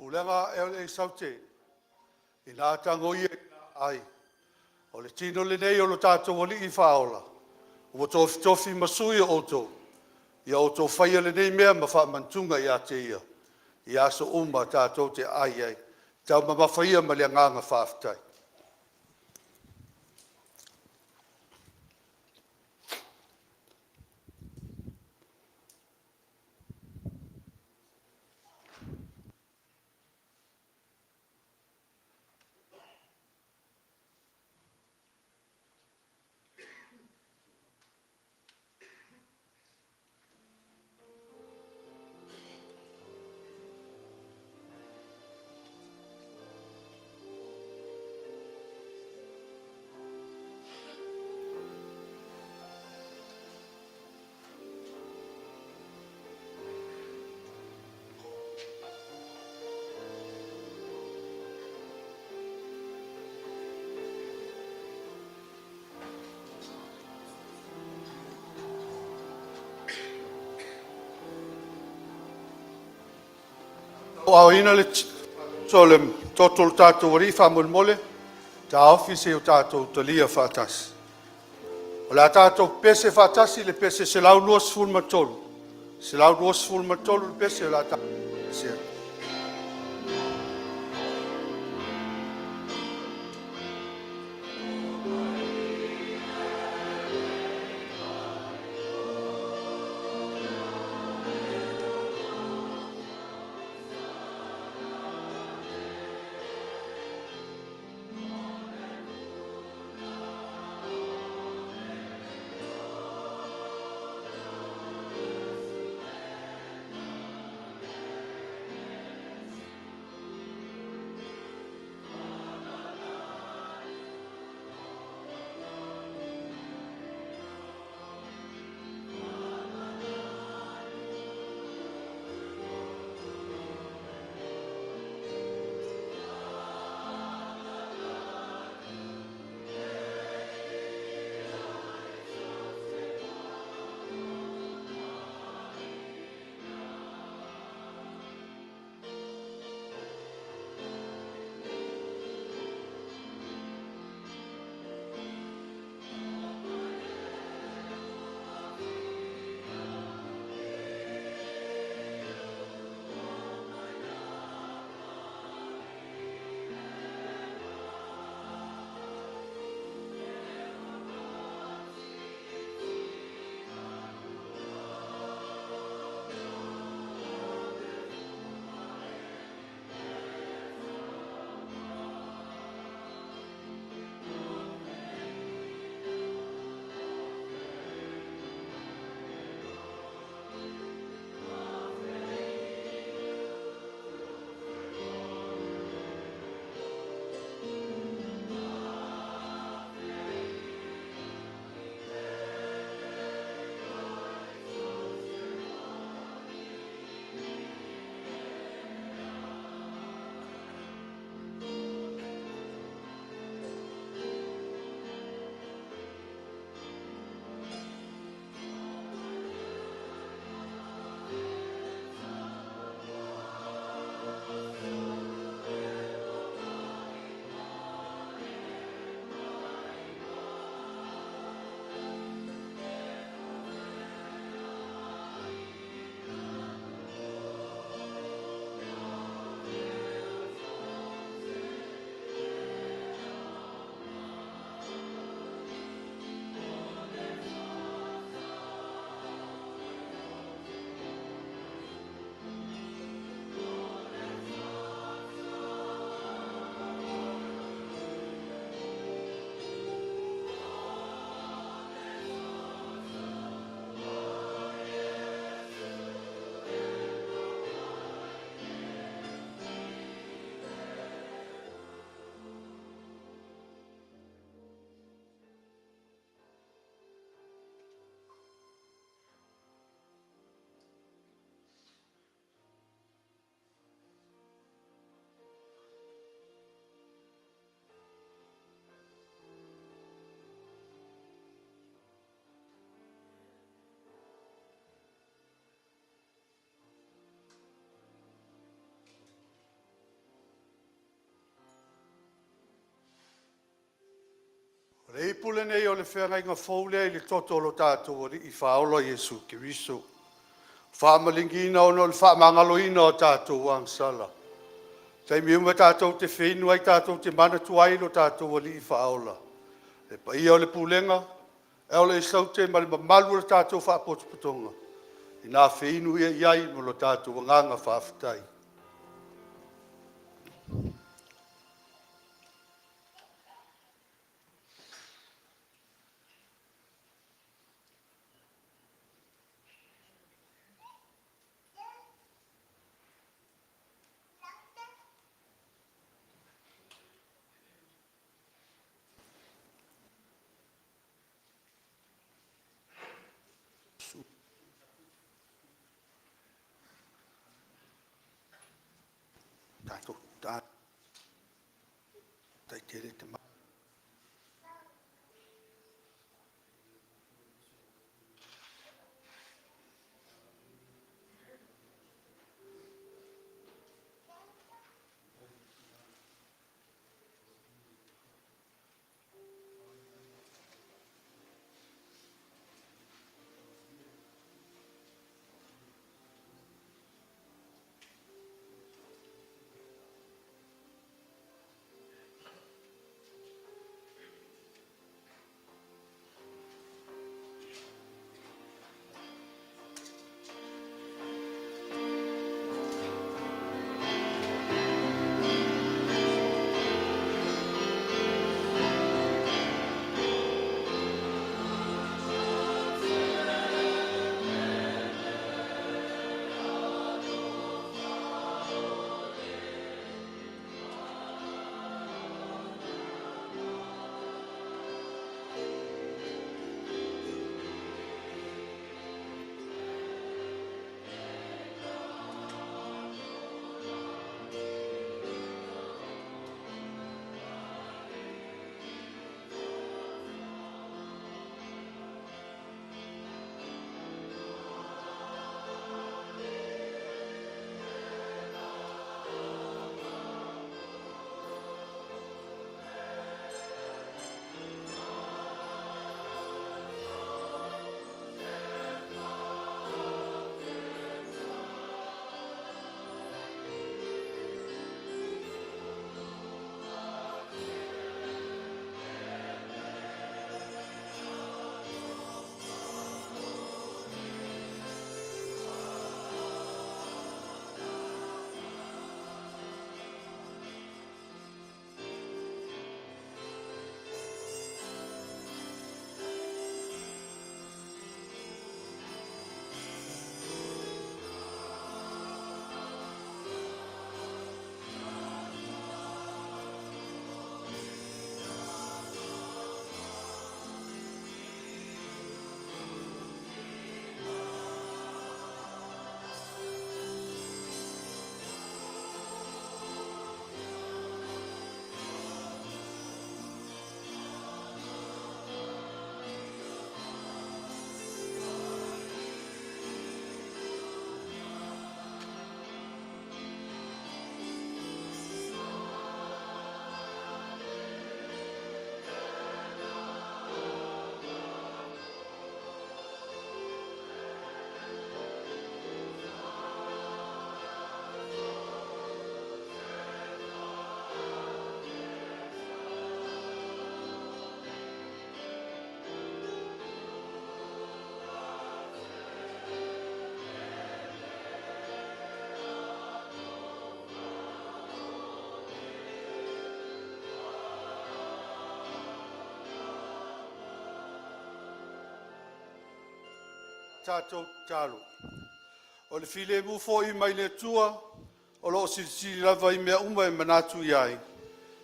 Pulega LA Saute, ina tago ia i aai, o le tino lenei o lo tatou alii faaola, ua tofitofi ma sui o outou, ia outou faia lenei mea ma faamanatuga ia te ia, i aso uma tatou te aai ai, taumamafa ia ma le agaga faafetai. Aoina le so o le toto o le tatou Alii, faamolemole taofi seia o tatou talia faatasi. O le a tatou pepese faatasi i le pese 123, 123 le pese o le a tatou pepese ai. le ipu lenei o le feagaiga fou lea i le toto o lo tatou Alii Faaola Iesu Keriso, faamaligiina ona o le faamagaloina o tatou agasala. Taimi uma tatou te feinu ai tatou te manatu ai i lo tatou Alii Faaola. Le paia o le Pulega, le Esaute ma le mamalu o le tatou Faapotopotoga, ina feinu ia i ai ma lo tatou agaga faafetai. Tatou tatalo. O le filemu foi mai le Atua o lo o silisili lava i mea uma e manatu i ai,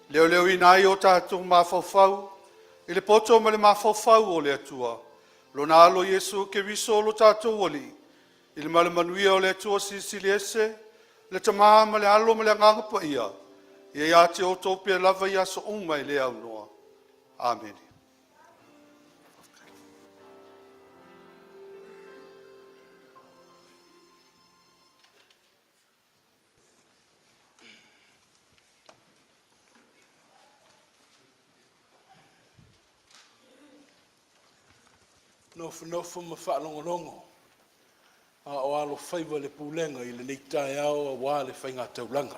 leoleoina ai o tatou mafaufau i le poto ma le mafaufau o le Atua, Lona Alo Iesu Keriso o lo tatou Alii, i le ma le manuia o le Atua Silisili Ese, le Tama ma le Alo ma le Agaga Paia, ia ia te outou pea lava i aso uma e le aunoa. Amene. Nofonofo ma faalogologo a o alofaiva le pulega i lenei taeao aua le faigataulaga.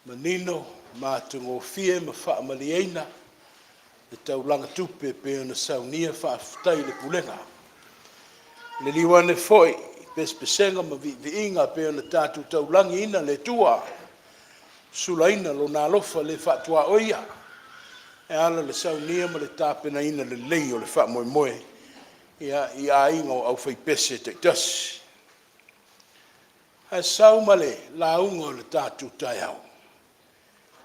Manino ma atogofie ma faamalieina le taulaga tupe e pei ona saunia. Faafetai i le Pulega. Liliu ane foi i pesepesega ma viiviiga e pei ona tatou taulagiina le Atua, sulaina Lona alofa le faatuaoia e ala i le saunia ma le tapenaina lelei o le faamoemoe ia i aiga o aufaipese taitasi. Ae sau ma le lauga o le tatou taeao,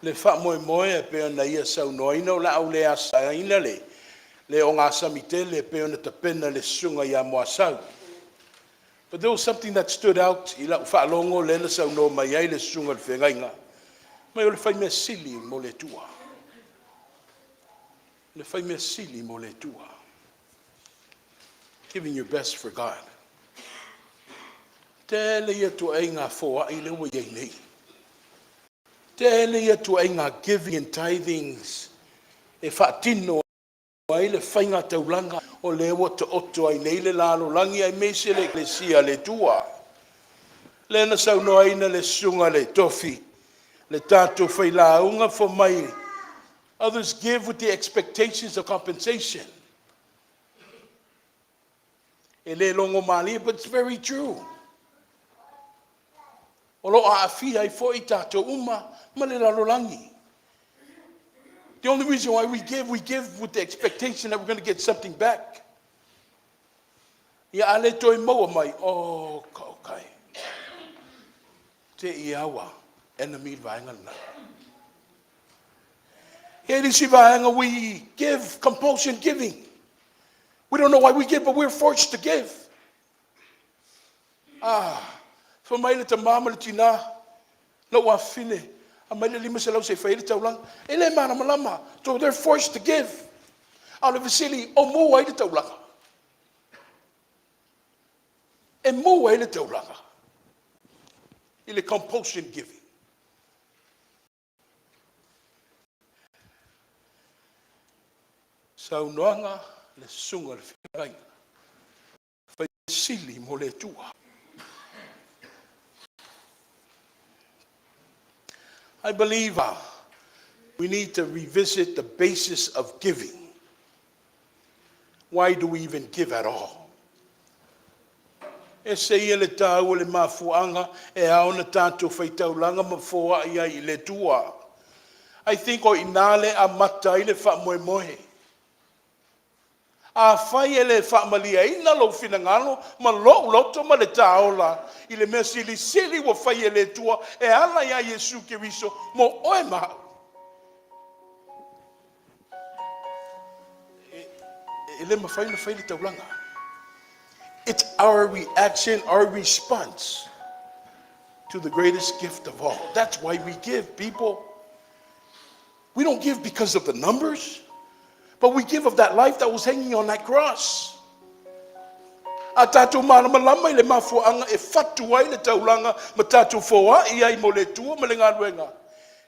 le faamoemoe e pei ona ia saunoaina, o le a ou le asaina le ogasami tele e pei ona tapena e le Susuga ia Muasau. But there was something that stood out i lau faalogo lea na saunoa mai ai le susuga i le feagaiga, mai o le fai mea sili mo le Atua. Le fai mea sili mo le Atua. Giving your best for God. Tele ia tuaiga foai lea ua i ai nei. Tele ia tuaiga giving and tithings e faatino ai le faiga taulaga o lea ua taoto ai nei le lalolagi aemaise le Ekalesia a le Atua. Lea na saunoaina le susuga i le tofi, le tatou failauga fai mai, others give with the expectations of compensation. E le logomalie, but it's very true. O lo o aafia ai foi tatou uma ma le lalolagi. The only reason why we give with the expectation that we're going to get something back. Ia a le toe maua mai, oh, okay. Te i aua, enemy vaega lena. E le isi vaega, we give compulsion giving. We don't know why we give, but we're forced to give. Ah, fai mai le tamā ma le tinā, lou afafine, aumai le 500 se i fai ai le taulaga. E le malamalama, so they're forced to give. A o le fesili, o mu ai le taulaga? E mu ai le taulaga i le compulsion giving. Saunoaga le susuga i le feagaiga, fai sili mo le Atua. I believe we need to revisit the basis of giving. Why do we even give at all? E se ia le tāua le mafuanga e ao na tātou faitaulaga ma foai ai i le Atua. I think o ina le amata ai le faamoemoe. Afai e le faamaliaina lou finagalo ma lou loto ma le taola i le mea silisili ua fai e le Atua e ala ia Iesu Keriso mo oe ma au. E le mawhai na fai le taulanga. It's our reaction, our response to the greatest gift of all. That's why we give, people. We don't give because of the numbers, but we give of that life that was hanging on that cross. A tātou malamalama i le mafuanga e fatu ai le taulaga ma tātou foai ai mo le Atua ma le galuega.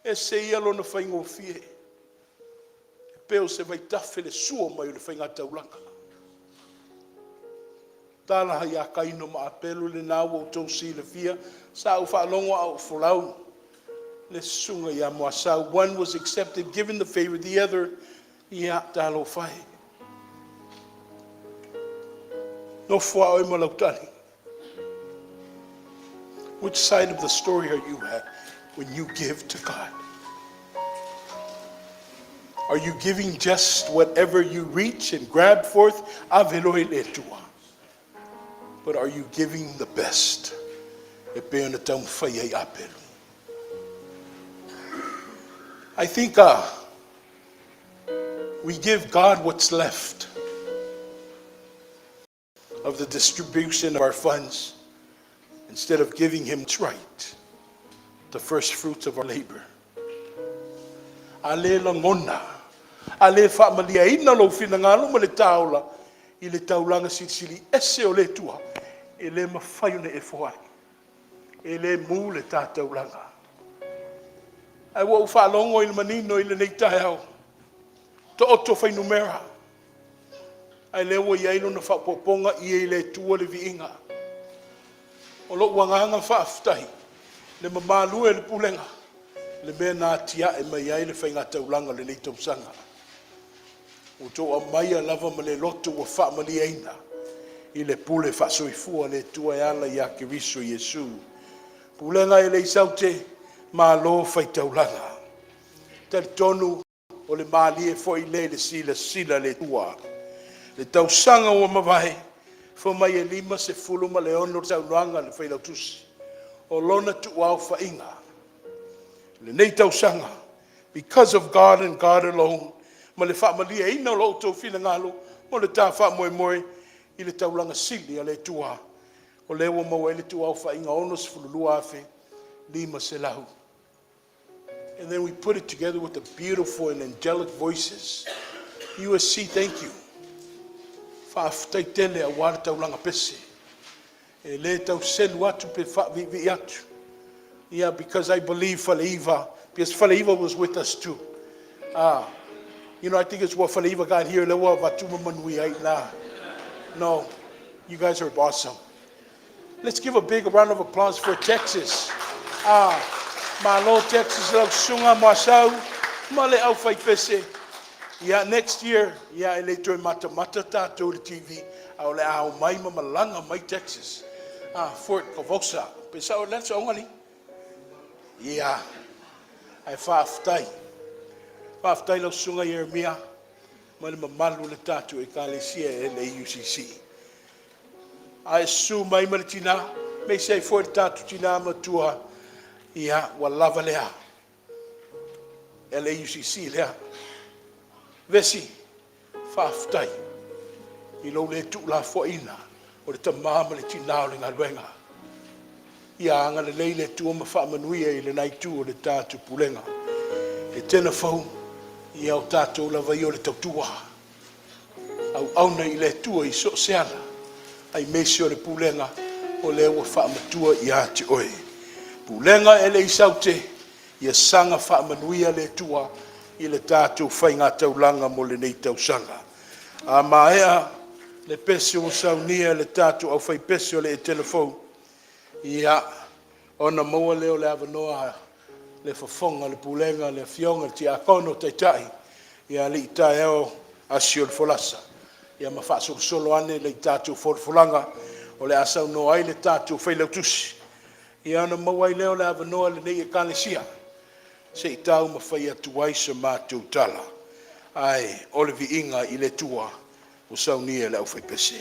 E se ia lona faigofie. E pei o se vaitafe le sua mai o le faiga taulaga. Tala ia Kaino ma Apelu le na ua outou silafia, sa ou faalogo a o folau le susuga ia Moasau. One was accepted, given the favor, the other, ia talofa e. Nofo a oe ma lau tali. Which side of the story are you at when you give to God? Are you giving just whatever you reach and grab forth? Ave loa i le Atua. But are you giving the best? E pei ona taumafai ai Apelu. I think we give God what's left of the distribution of our funds instead of giving Him what's right, the first fruits of our labor. A le lagona, a le faamaliaina lou finagalo ma le taola i le taulaga silisili ese o le Atua, e le mafai ona e foai. E le mu le tā taulaga. Ae ua ou faalogo i le manino i lenei taeao. Taoto fuainumera. Ae lea ua i ai lona faaopoopoga ia i le Atua le viiga. O lou agaga faafetai, le mamalu e o le pulega, le mea na atiae mai ai le faigataulaga o lenei tausaga. Ua outou aumaia lava ma le loto ua faamalieina i le pule faasoifua a le Atua e ala ia Keriso Iesu. Pulega e le i saute, malo faitaulaga. E talitonu o le malie foi lea i le silasila a le Atua. Le tausaga ua mavae, fai mai e 56 saunoaga a le Failautusi, o lona tuuaofaiga i lenei tausaga, because of God and God alone, ma le faamalieina o lo outou finagalo mo le ta faamoemoe i le taulaga sili a le Atua, o lea ua maua ai le tuuaofaiga 62,500. And then we put it together with the beautiful and angelic voices. USC, thank you. Faafetai tele aua le taulaga pese. E le tau selu atu pe faaviivii atu. Yeah, because I believe Faleiva, because Faleiva was with us too. I think it's what Faleiva got here, lea ua avatu ma manuia ai la. No, you guys are awesome. Let's give a big round of applause for Texas. Ah, malo Texas lau susuga Moasau ma le aufaipese. Yeah, next year, yeah, e le toe matamata tatou i le TV, a o le a omai ma malaga mai Texas. Ah, Fort Kovosa. Pe sao le saoga li? Yeah. Ae faafetai. Faafetai lau susuga Ieremia ma le mamalu o le tatou Ekalesia e LAUCC. Ae susu mai ma le tina, aemaise ai foi le tatou tina matua, ia, ua lava lea. LAUCC lea. Vesi, faafetai i lou le tuulafoaiina o le tama ma le tina o le galuega. Ia agalelei le Atua ma faamanuia i lena itu o le tatou pulega. E tena fou, ia o tatou lava ia o le tautua. Auauna i le Atua i so o se ala, aemaise o le pulega o lea ua faamatua ia te oe. Pulega e le i saute, ia saga faamanuia le Atua i le tatou faigataulaga mo lenei tausaga. A maea le pese ua saunia e le tatou aufaipese o le Etena Fou, ia, ona maua lea o le avanoa le fofoga o le pulega, le afioga i le tiakono taitai, ia alii taeao asi o le folasa, ia ma faasolosolo ane le tatou folafolaga o le a saunoa ai le tatou failautusi, ia ona maua ai lea o le avanoa i lenei Ekalesia se i taumafai atu ai se matou tala. Ae o le viiga i le Atua ua saunia e le aufaipese.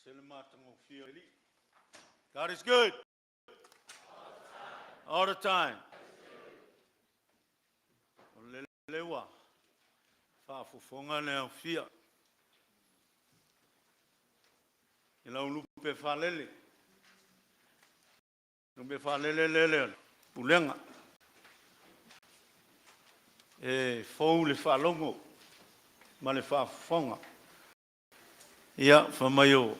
Ese le matagofie o le Alii. God is good. All the time. O le ua faafofoga le aofia i lau lupe faalele, lupe faalele lele o le pulega. E fou le faalogo ma le faafofoga. Ia, fai mai o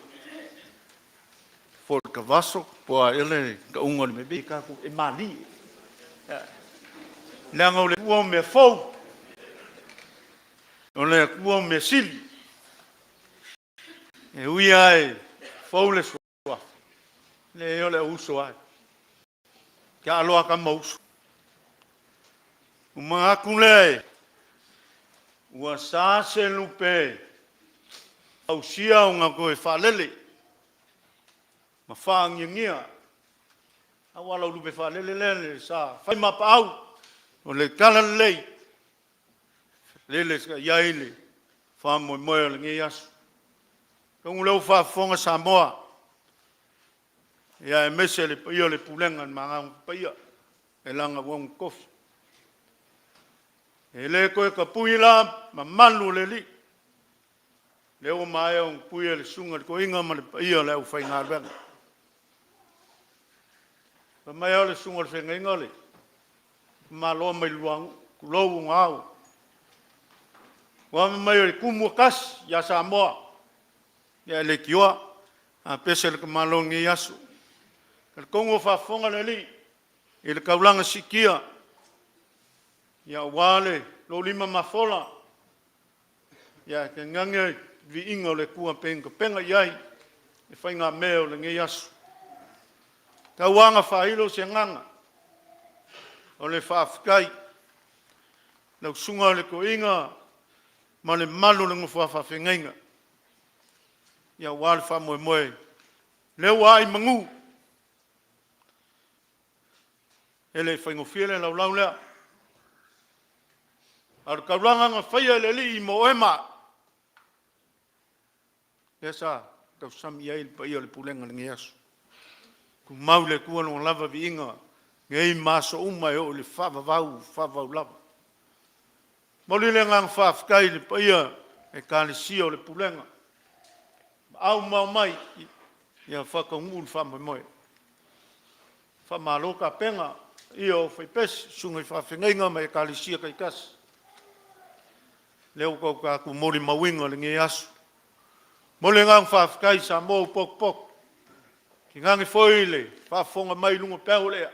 Fortavaso po o a ea le tauga o le mea e tatou e malie. Leaga o le Atua o mea fou, o le Atua o mea sili. E ui lava e fou le suafa, leai o le auuso lava e. Taalo a tama uso. Ona manatu lea ua sa se lupe fausia ona toe faalele ma faaagiagia aua lau lupe faalele lea sa fai ma apaau o le talalelei, lele sa i ai le faamoemoe o lenei aso. Atonu o lea ua faafofoga Samoa, ia aemaise le paia o le pulega i le Magaga Paia e lana auauna totofi. E le toe tapui la mamalu o le Alii, lea ua maea ona tui e le Susuga i le Toeaina ma le paia o le aufaigaluega. Fai mai lava o le susuga i le feagaiga o le tamaloa mai Luanu'u, tulou ona ao. Aua fai mai o le tumu e tasi ia Samoa, ia e leitioa a pese le tamaloa i lenei aso. E talitonu o faafofoga le Alii i le taulaga siitia aua lou lima mafola, ae tainane le viiga o le Atua pei ona tapena i ai le faigamea o lenei aso. Tau lava ina faailo se agaga o le faafetai i lau Susuga i le Toeaina ma le mamalu o le nofo a faafeagaiga, aua le faamoemoe lea ua ae i manu. E le faigofie le laulau lea, a o le taulaga na faia e le Alii mo oe ma au, lea sa tausami i ai le paia o le pulega i lenei aso. Tumau i le Atua lona lava viiga nei ma aso uma e oo i le faavavau, faavavau lava. E momoli le agaga faafetai i le paia o Ekalesia o le Pulega, aau ma aumai ia faataunuu le faamoemoe. Faamalo tapena i le paia o faipese, susuga i faafeagaiga ma Ekalesia taitasi. Lea ua tatou molimauina lenei aso. E momoli le agaga faafetai i Samoa ua potopoto, tainane foi le faafofoga mai i luga o peau o le ea,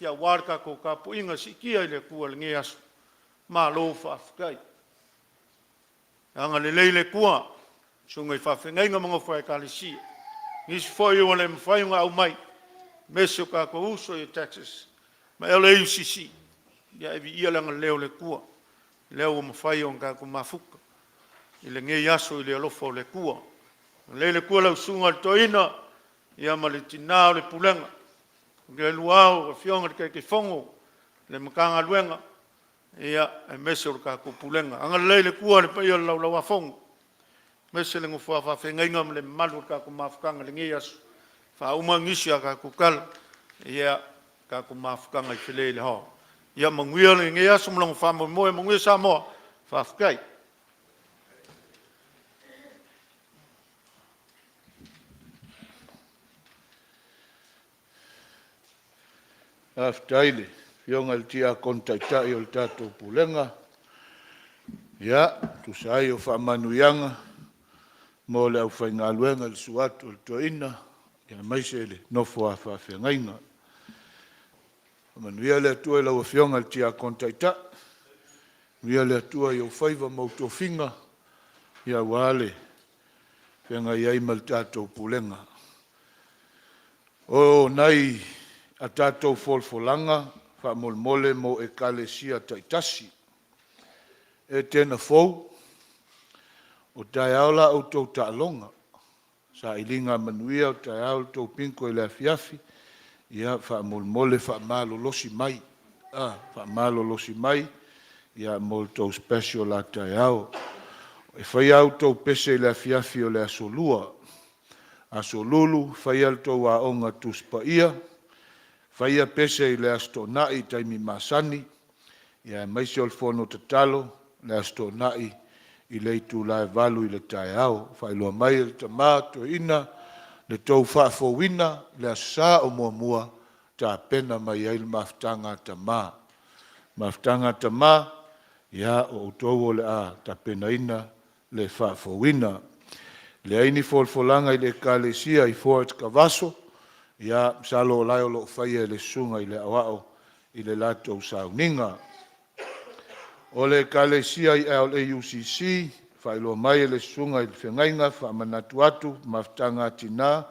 aua le tatou tapuaiga siitia i le Atua i lenei aso. Malo faafetai. Agalelei le Atua i susuga i faafeagaiga ma nofo a Ekalesia, nisi foi ua le mafai ona au mai, aemaise o tatou uso i Texas ma LAUCC, ia e viia le agalelei o le Atua lea ua mafai ona tatou mafuta i lenei aso i le alofa o le Atua. Agalelei le Atua i lau Susuga i le Toeaina ia ma le tina o le pulega, le lua Afioga i le Taitaifono o le Matagaluega, aemaise o le tatou Pulega. Agalelei le Atua i le paia o le Laulau-a-Fono, aemaise le nofo a faafeagaiga ma le mamalu o le tatou mafutaga i lenei aso. Faauma nisi a tatou tala, ia tatou mafutaga i Faleelehoa. Ia manuia lenei aso ma lona faamoemoe, manuia Samoa. Faafetai. Faafetai i le Afioga i le Tiakono Taitai o le tatou Pulega, ia, e tusa ai o faamanuiaga mo le aufaigaluega i le susu atu o le Toeaina, aemaise le nofo a faafeagaiga. Faamanuia le Atua i lau Afioga i le Tiakono Taitai, faamanuia le Atua i ou faiva ma ou tofiga, aua le feagai ai ma le tatou Pulega. O nai a tatou folafolaga faamolemole mo Ekalesia taitasi. Etena fou, o taeao la outou taaloga, sailiga manuia, o taeao le tou bingo i le afiafi. Ia, faamolemole faamalolosi mai, faamalolosi mai mo le tou special a taeao. E fai a outou pese i le afiafi o le Aso Lua. Aso Lulu, faia le tou aoga Tusi Paia, faia pese i le Aso Toonai i taimi masani, ia aemaise o le fono tatalo le Aso Toonai i le itula e 8 i le taeao. Faailoa mai e le Tama Toeaina le tou faafouina le Aso Sa o muamua tapena mai ai le mafutaga a tama. Mafutaga a tama, ia o outou o le a tapenaina le faafouina. Leai ni folafolaga i le Ekalesia i Fort Cavazo, ia masalo o la e o lo o faia e le Susuga i le Aoao i le latou sauniga. O le Ekalesia i LAUCC, faailoa mai e le Susuga i le Feagaiga, faamanatu atu mafutaga a tina,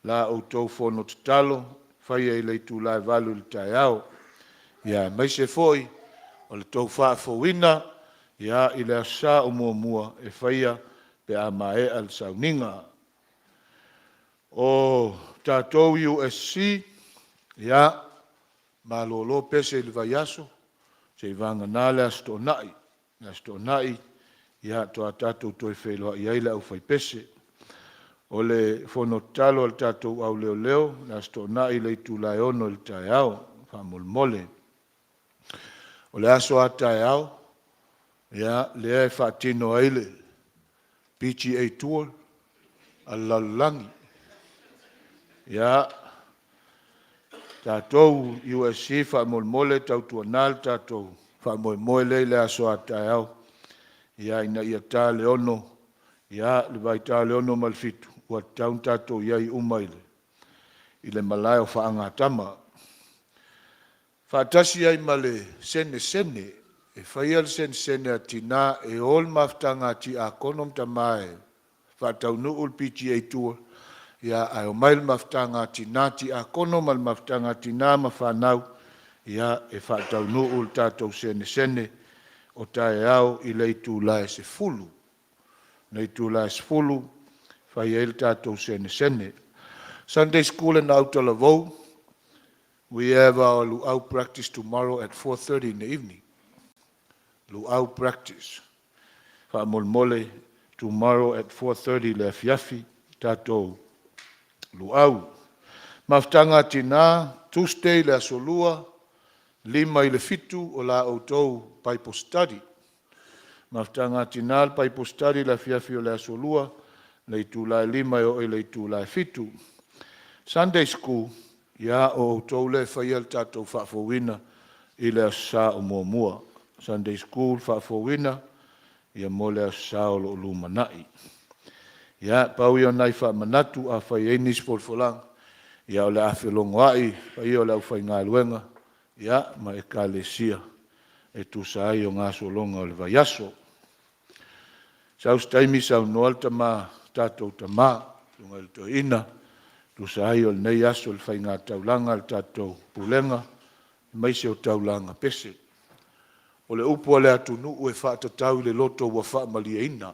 la outou fono tatalo faia i le itula e 8 i le taeao. Ia aemaise foi o le tou faafouina ia i le Aso Sa o muamua e faia pe a maea le sauniga. O tatou USC, ia malolo pese i le vaiaso seiavagana le Aso Toonai. Le Aso Toonai faatoa tatou toe feiloai ai le aufaipese. O le fono tatalo a le tatou Auleoleo le Aso Toonai i le itula e 6:00 i le taeao faamolemole. O le aso a taeao, ia lea e faatino ai le PGA Tour a le lalolagi. Ia, tatou USC faamolemole tautuana le tatou faamoemoe lea i le aso a taeao ina ia ta le 6:00, ia le vaitau o le 6:55 ua tatau ona tatou i ai uma i le malae o faagatama. Faatasi ai ma le senesene, e faia le senesene a tina e o le mafutaga a Tiakono ma Tama e faataunuu le PGA Tour, ia ae omai le mafutaga a Tina Tiakono ma le mafutaga a Tina ma fanau, ia e faataunuu le tatou senesene o taeao i le itula e 10:00. I le itula e 10:00 fai ai le tatou senesene. Sunday School and Autalavou, we have our Luau practice tomorrow at 4:30 in the evening. Luau practice. Faamolemole tomorrow at 4:30 i le afiafi tatou luau. Mafutaga a Tina, Tuesday le Aso Lua, 5 i le 7 o la outou Bible Study. Mafutaga a Tina le Bible Study i le afiafi o le Aso Lua i le itula e 5 e oo i le itula e 7. Sunday School, ia o outou lea e faia le tatou faafouina i le Aso Sa o muamua. Sunday School faafouina ia mo le Aso Sa o lo o lumanai. Ia, pau ia o nai faamanatu, afai e i ai nisi folafolaga, ia o le a felogoai le paia o le aufaigaluega ia ma Ekalesia e tusa ai o gasologa o le vaiaso. Sau se taimi saunoa le tama, le tatou tama le susuga i le toeaina e tusa ai o lenei aso i le faigataulaga a le tatou Pulega aemaise o taulaga pese. O le upu a le atunuu e faatatau i le loto ua faamalieina.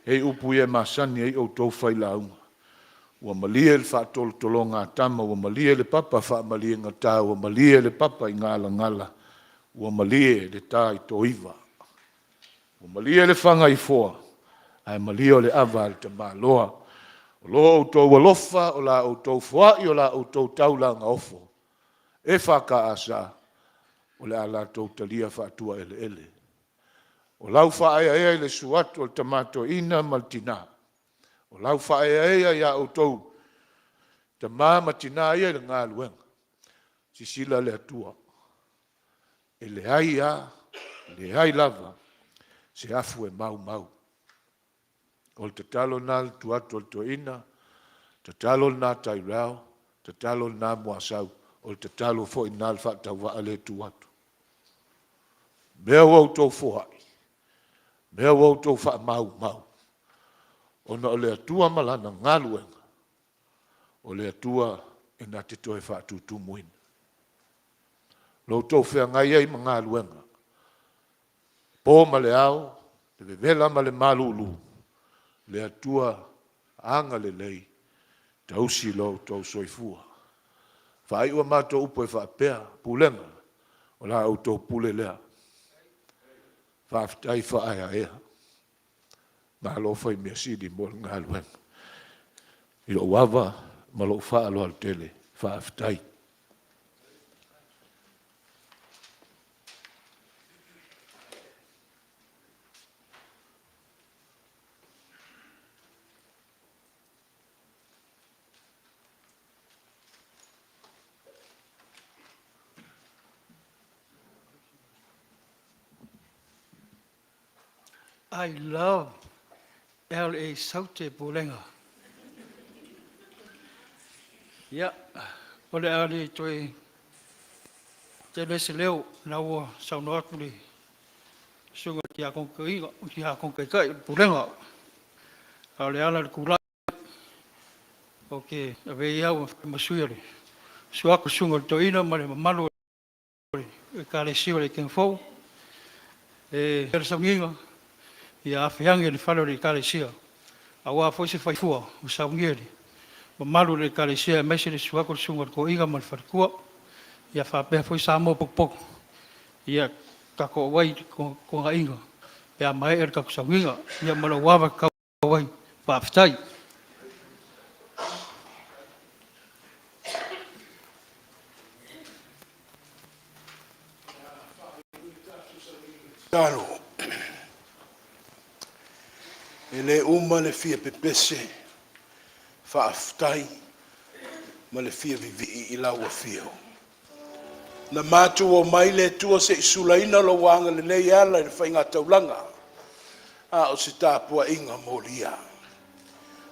E i ai upu ia e masani ai outou failauga, ua malie le faatolotologa a tama, ua malie le papa faamaliegata, ua malie le papa i galagala, ua malie le ta i Toiva. Ua malie le fana i foa, ae malie o le ava a le tamaloa. O lo outou alofa, o la outou foai, o la outou taulaga ofo, EFKS, o le a latou talia faatuaeleele. O lau faaeaea i le susu atu o le Tama Toeaina ma le Tina, o lau faaeaea ia outou tama ma tina ia i le galuega, silasila le Atua, e leai lava, leai lava se afu e maumau. O le tatalo lena i le tuu atu a le toeaina, tatalo lena Tyrell, tatalo lena Muasau, o le tatalo foi lena a le faatauvaa lea e tu atu. O mea ua outou foai, o mea ua outou faamaumau, ona o le Atua ma Lana galuega, o le Atua e na te toe faatutumuina. Lo outou feagai ai ma galuega, po ma le ao, le vevela ma le malulu, le Atua agalelei, tausi lo outou soifua. Faaiu a matou upu e faapea, Pulega, o la outou pule lea. Faafetai faaeaea, malo fai mea sili mo le galuega. I lou ava ma lou faaaloalo tele, faafetai. I love L.A. Saute Pulega. Ia, o le a le toe tele se leo, na ua saunoa atu le susuga i le Tiakono Taitai o le Pulega. A o le ala o le tulai, ou te avea ia au ma sui o le susu atu o le susuga i le Toeaina ma le mamalu o le Ekalesia o le Ikenea Fou e faia le sauniga, ia afe ane i le fale o le Ekalesia aua foi se faifua ua saunia e le mamalu o le Ekalesia aemaise le susu atu o le susuga i le Toeaina ma le faletua, ia faapea foi Samoa potopoto, ia tatou auai i le tuanaiga pe a maea le tatou sauniga. Ia ma lou ava e tatau ai, faafetai. Tatalo. E le uma le fia pepese, faafetai ma le fia vivii i lau afio. Na matou omai le Atua se i sulaina Lou agalelei e ala i le faigataulaga, a o se tapuaiga molia.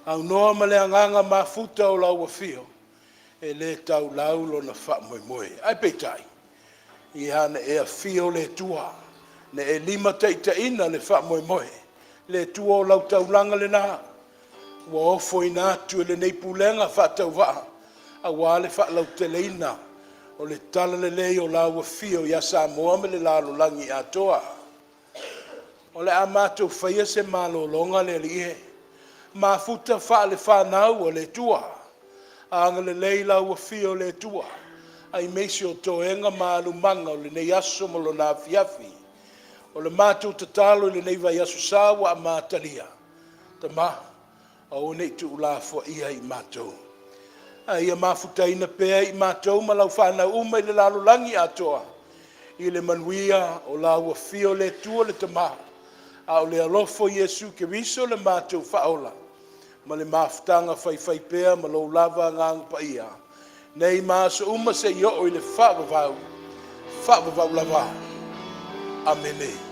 Aunoa ma le agaga mafuta o lau afio, e le taulau lona faamoemoe. Ae peitai, ia na e afio le Atua, na e limataitaiina le faamoemoe. Le Atua o lau taulaga lena ua ofoina atu e lenei Pulega Faatauvaa aua le faalauteleina o le Talalelei o lau Afio ia Samoa ma le lalolagi atoa. O le a matou faia se malologa le Alii e, mafuta faale-fanau a le Atua, agalelei lau Afio le Atua aemaise o toega ma alumaga o lenei aso ma lona afiafi. O le matou tatalo i lenei vaiaso sa ua amatalia, Tama, aua ne i tuulafoaia i matou, a ia mafutaina pea i matou ma lau fanau uma i le lalolagi atoa i le manuia o lau Afio le Atua le Tama, a o le alofa o Iesu Keriso le matou Faaola, ma le mafutaga faifaipea ma lou lava Agaga Paia, nei ma aso uma seia oo i le faavavau, faavavau lava. Amene.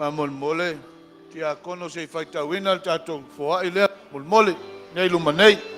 Faamolemole, Tiakono, se i faitauina le tatou foai lea, faamolemole, i inei i luma nei.